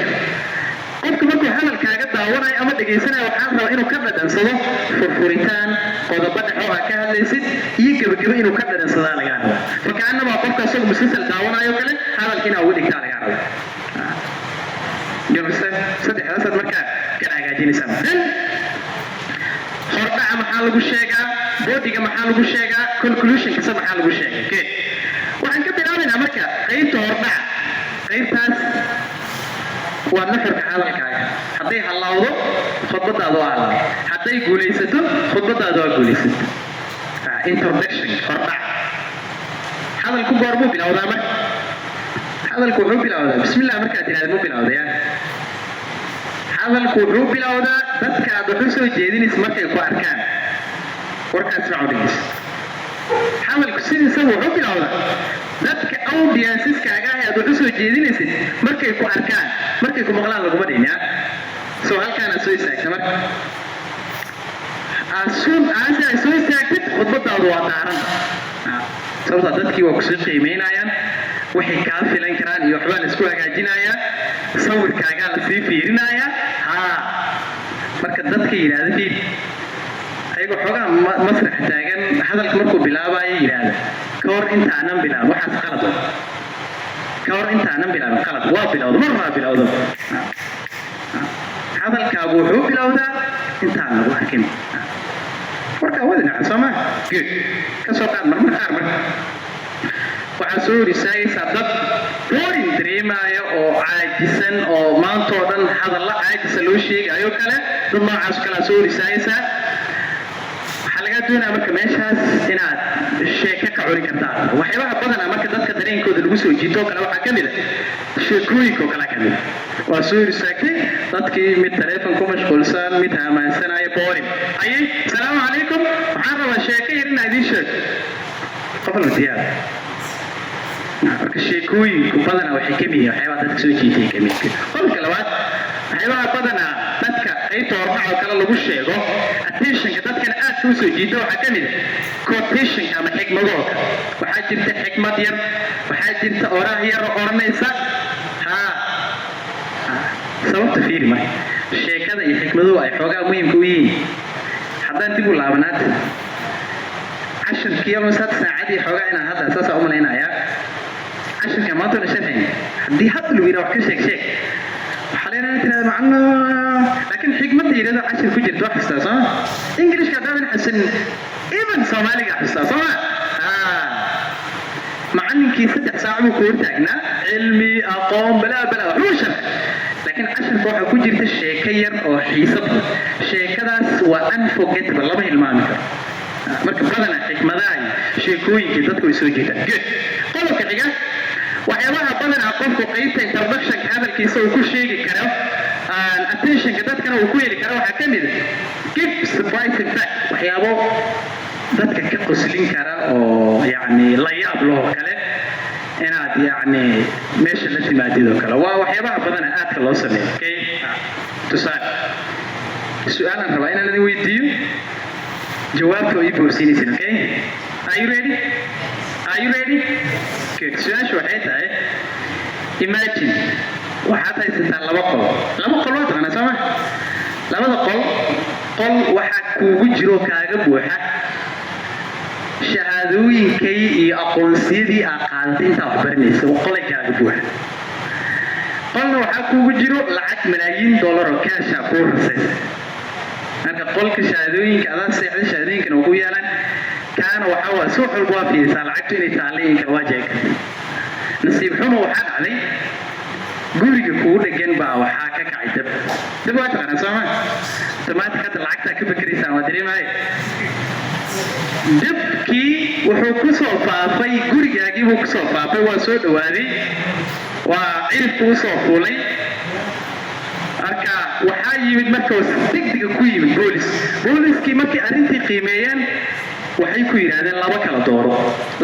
qofka markuu hadalkaaga daawanayo ama dhegaysanayo, waxaan rabaa inuu ka dhadhansado furfuritaan, qodobo dhexo aa ka hadlaysid iyo gebagebo inuu ka dhadhansadaa lagaa rabaa. Fakaanamaa qofka asagoo musalsal daawanayo kale hadalka inaa uga dhigtaa lagaa rabaa. You understand? Saddexdaasaad markaa kala hagaajinaysaa. Then hordhaca maxaa lagu sheegaa? Bodyga maxaa lagu sheegaa? Conclusionkasa maxaa lagu sheegaa? Good. Waxaan ka bilaabaynaa marka qaybta hordhaca. Qaybtaas waa nuxurka hadalkaaga. Hadday hallawdo, khudbadaadu waa hallawdo. Hadday guulaysato, khudbadaadu waa guulaysato. Introduction, hordhac. Hadalku goormuu bilowdaa? Marka hadalku wuxuu bilowdaa bismillah markaad tidhahda muu bilowdaya. Hadalku wuxuu bilowdaa dadka aad wax u soo jeedinaysa markay ku arkaan. Warkaas mac u dhegeysa. Hadalku sidiisaba wuxuu bilowdaa dadka audienceeskaaga ah ee aad wax u soo jeedinaysid markay ku arkaan, markay ku maqlaan laguma dhihin ya. Soo halkaanaad soo istaagta, marka asuun aasi ay soo istaagtid, khudbadaadu waa daaran, sababtaa dadkii waa kusoo qiimeynayaan, waxay kaa filan karaan iyo waxbaa la isku hagaajinayaa, sawirkaagaa la sii fiirinayaa. Haa, marka dadka yidhaahda fiid, ayagoo xoogaa masrax taagan, hadalka markuu bilaabayo yidhaahda "ka hor intaanan bilaabin", waxaas qalad wa. "Ka hor intaanan bilaabin" qalad waa. Bilowda mar waa bilowda. Hadalkaagu wuxuu bilowdaa intaan lagu arkin. Warkaa wada dhinaca soo ma? Good. Ka soo qaad marmar qaar marka waxaa soo hor istaagaysaa dad boring dareemaya oo caajisan oo maantoo dhan hadalla caajisa loo sheegayo kale. Dad noocaas kalea soo hor istaagaysaa. Waxaa lagaa doonaya marka meeshaas inaad sheeke ka cuni kartaa. Waxyaabaha badanaa marka dadka dareenkooda lagu soo jiito oo kale waxaa ka mid a sheekooyinka oo kale ka mid a. Waa soo hor istaagtay dadkii, mid taleefon ku mashquulsan, mid haamaansanaya, boring ayay. "Asalaamu calaykum, waxaan rabaa sheeko yar inaa idiin sheego." Qof walba diyaar. Marka sheekooyinku badanaa waxay ka mid yihiin waxyaabaha dadka soo jiitay ka mid. Qodobka labaad, waxyaabaha badanaa dadka qaybta hordhac oo kale lagu sheego, attentionka dadkana aadka aadka usoo jiita waxaa ka mid ah quotationka ama xikmadooka. Waxaa jirta xikmad yar, waxaa jirta oraah yar oo odhanaysa haa. Sababta fiiri marka sheekada iyo xikmaduhu ay xoogaa muhiimka u yihiin. Haddaan dib u laabanaad cashirkii ama saad saacadii xoogaa inaan hadda saasaa u malaynayaa, cashirka maanta la sharxayn, haddii hadda lagu yidhaha wax ka sheeg sheeg, waxaa leedahay tirada macno, laakiin xikmadda yidhahdo cashir ku jirta wax xustaa, sooma? Englishka haddaadan xusin, even Soomaaliga xustaa, sooma? Macallinkii 3 saac buu ku hortaagnaa, cilmi, aqoon, balaa balaa, waxbuu sharxay, laakiin casharka waxaa ku jirta sheeko yar oo xiiso badan. Sheekadaas waa unforgettable, lama hilmaami karo. Marka badanaa xikmadaha iyo sheekooyinka dadku way soo jeedaan. Good. Qodobka xiga, waxyaabaha badanaa qofku qaybta introductionka hadalkiisa uu ku sheegi karo, attentionka dadkana uu ku heli karo, waxaa ka mid ah give surprising fact, waxyaabo dadka ka qoslin kara oo yacni la yaab loo kale inaad yacni meesha la timaadid oo kale. Waa waxyaabaha badana aadka loo sameeyo. Okay, tusaale, su-aalaan rabaa inaan idin weydiiyo, jawaabta oo ii boorsiinaysin. Okay, are you ready? Are you ready? Good. Su-aashu waxay tahay, imagine waxaad haysataa laba qol. Laba qol waa taqaanaa, soo ma? Labada qol, qol waxaa kuugu jiro, kaaga buuxa shahaadooyinkay iyo aqoonsiyadii aad qaadatay intaa wax baranaysa, qolay kaaga buuxa. Qolna waxaa kuugu jiro lacag malaayiin dollar oo cash ah kuu rasaysa. Marka qolka shahaadooyinka adaa seexda, shahaadooyinkana waa ku yaalaan, kaana waxaa waa subax walba waa fiirisaa lacagtu inay taallay in kale, waa jeegta. Nasiib xumo, waxaa dhacday guriga kugu dhegan baa waxaa ka kacay dab. Dab waa taqaanaa, sooma? Automatic hadda lacagtaa ka fikiraysaan, waa dareemahay. Dabkii wuxuu ku soo faafay gurigaagii buu ku soo faafay, waa soo dhawaaday, waa ciribku usoo fuulay. Marka waxaa yimid marka degdega ku yimid boolis. Booliskii markay arrintii qiimeeyeen, waxay ku yidhaahdeen, laba kala dooro,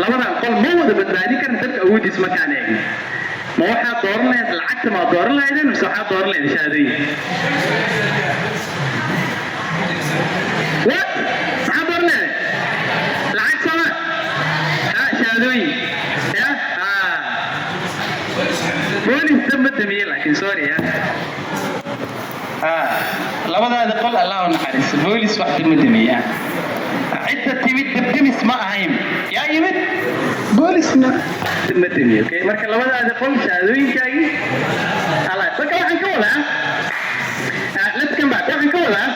labadan qol ma wada badbaadin karna dabka awoodiis markaan eegno. Ma waxaad dooran lahayd lacagta maad dooran lahaydeen, mise waxaad dooran lahayd shahaadooyin? What? Maxaad dooran lahayd? Lacag, sooma? Ha, shahaadooyin ya ha. Boolis dab ma damiye, laakiin sorry ya ha, labadaadi qol Allah u naxariiso, boolis wax dab ma damiye. Cidda timid dabdemis ma ahayn, yaa yimid boolisna dab ma damiye. Okay, marka labadaadi qol, shahaadooyinkaagii Allah. Marka waxaan ka wadaa, let's come back, waxaan ka wadaa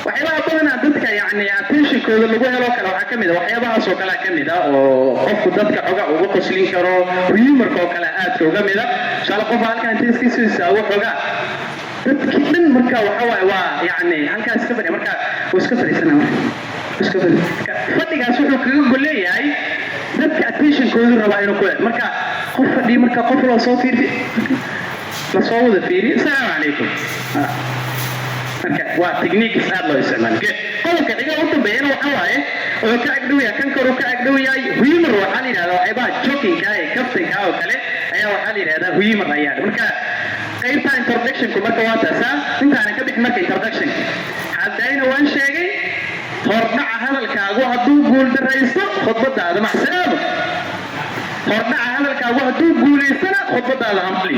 waxyaabaha badanaa dadka yacni attentionkooda lagu helo kale waxaa ka mid ah waxyaabahaas oo kalea ka mid ah, oo qofku dadka xoga uga qoslin karo, humorka oo kale aadka uga mid ah. Tusaale, qof halkaa inta iska soo istaago xogaa dadkii dhan, marka waxa waaye waa yacni halkaas iska fadhiya, marka wuu iska fadhiisana, marka iska fadhi. Fadhigaas wuxuu kaga golleeyahay dadka attentionkoodu rabaa inuu ku helo. Marka qof fadhiya, marka qof loo soo fiiri, lasoo wada fiiriyo, asalaamu calaykum. Marka waa techniques aad loo isticmaalo. Good. Qodobka xiga u dambeeyana waxa waaye, wuxuu ka agdhow yahay kan koruu ka agdhow yahay, humor. Waxaa la yidhahdaa waxyaabaha jokingka ee kaftanka oo kale ayaa waxaa la yidhahdaa humor ayaa. Marka qaybta introductionku marka waa taasaa. Intaanan ka bixin marka introductionka, haddayna waan sheegay, hordhaca hadalkaagu hadduu guuldaraysto, khudbadaada macsalaamo. Hordhaca hadalkaagu hadduu guulaystana, khudbadaada hampli.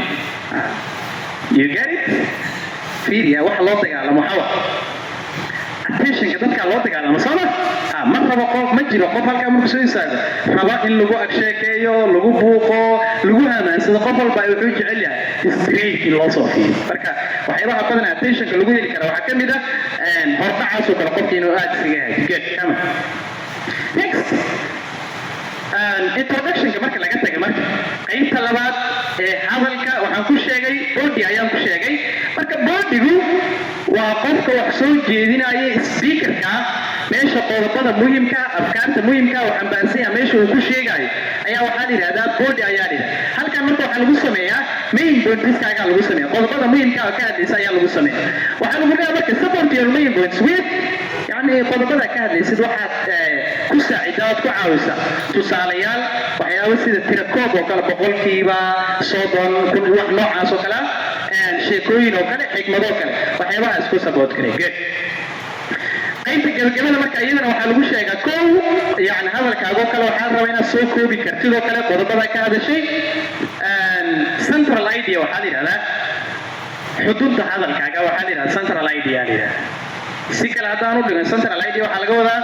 You get it? Fiiriya, waxa loo dagaalamo waxaa wa attentionka dadka loo dagaalamo, sooma? Ha, ma rabo qof, ma jiro qof halkaa markuu soo istaago raba in lagu agsheekeeyo, lagu buuqo, lagu hamaansado. Qof walba wuxuu jecel yahay straight in loo soo fiiriyo. Marka waxyaabaha badan attentionka lagu heli kara waxaa ka mid ah hordhacaasoo kale, qofka inuu aada iskaga haayo. Good. Come on. Next, introductionka marka laga taga, marka qaybta labaad ee hadalka waxaan ku sheegay body ayaan ku sheegay. Marka bodygu waa qofka wax soo jeedinaya, speakerka, meesha qodobada muhimka, afkaarta muhimka oo xambaarsan yahay meesha uu ku sheegayo ayaa waxaa la yidhahdaa body ayaa la yidhahdaa. Halkan marka waxaa lagu sameeyaa main pointskaagaa lagu sameeya, qodobada muhimka oo ka hadlaysa ayaa lagu sameeya. Waxaa lagu leeyahay marka support your main points with, yani qodobada ka hadlaysid waxaad ku saacidaa ood ku caawisa tusaalayaal, waxyaabo sida tirakoob oo kale, 30%, 1000, wax noocaas oo kale ah, sheekooyin oo kale, xikmadoo kale, waxyaabaha isku support kare. Good. Qaybta gabagabada marka iyadana waxaa lagu sheegaa, kow, yani hadalkaagoo kale waxaa la rabaa inaad soo koobi kartid oo kale qodobada ka hadashay. Central idea waxaa la yidhahdaa xudunta hadalkaaga, waxaa la yidhahdaa central idea la yidhahdaa. Si kale haddaan u dhigan, central idea waxaa laga wadaa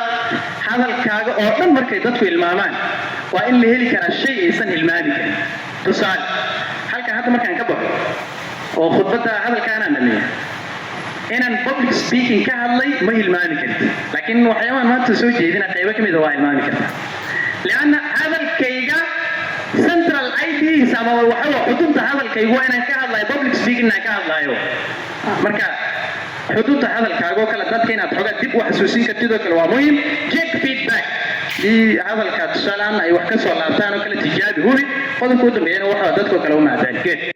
hadalkaaga oo dhan markay dadku hilmaamaan waa in la heli karaa shay aysan hilmaami karin. Tusaale, halkan hadda markaan ka baxo oo khudbadda hadalkaanaan dhameeya, inaan public speaking ka hadlay ma hilmaami kartid, laakiin waxyaabahan maanta soo jeedina qaybo ka mid a waa hilmaami kartaa, lianna hadalkayga central ideas ama waxa waa xudunta hadalkaygu waa inaan ka hadlayo public speaking inaan ka hadlayo. Marka xudunta hadalkaaga oo kale dadka inaad xogaa dib u xasuusin kartid oo kale waa muhim. Check feedback, hadii hadalka tusaale ahaan ay wax ka soo laabtaan oo kale, tijaabi, hubi. Qodobka u dambeeyana waxa dadkoo kale u mahadceli. Good.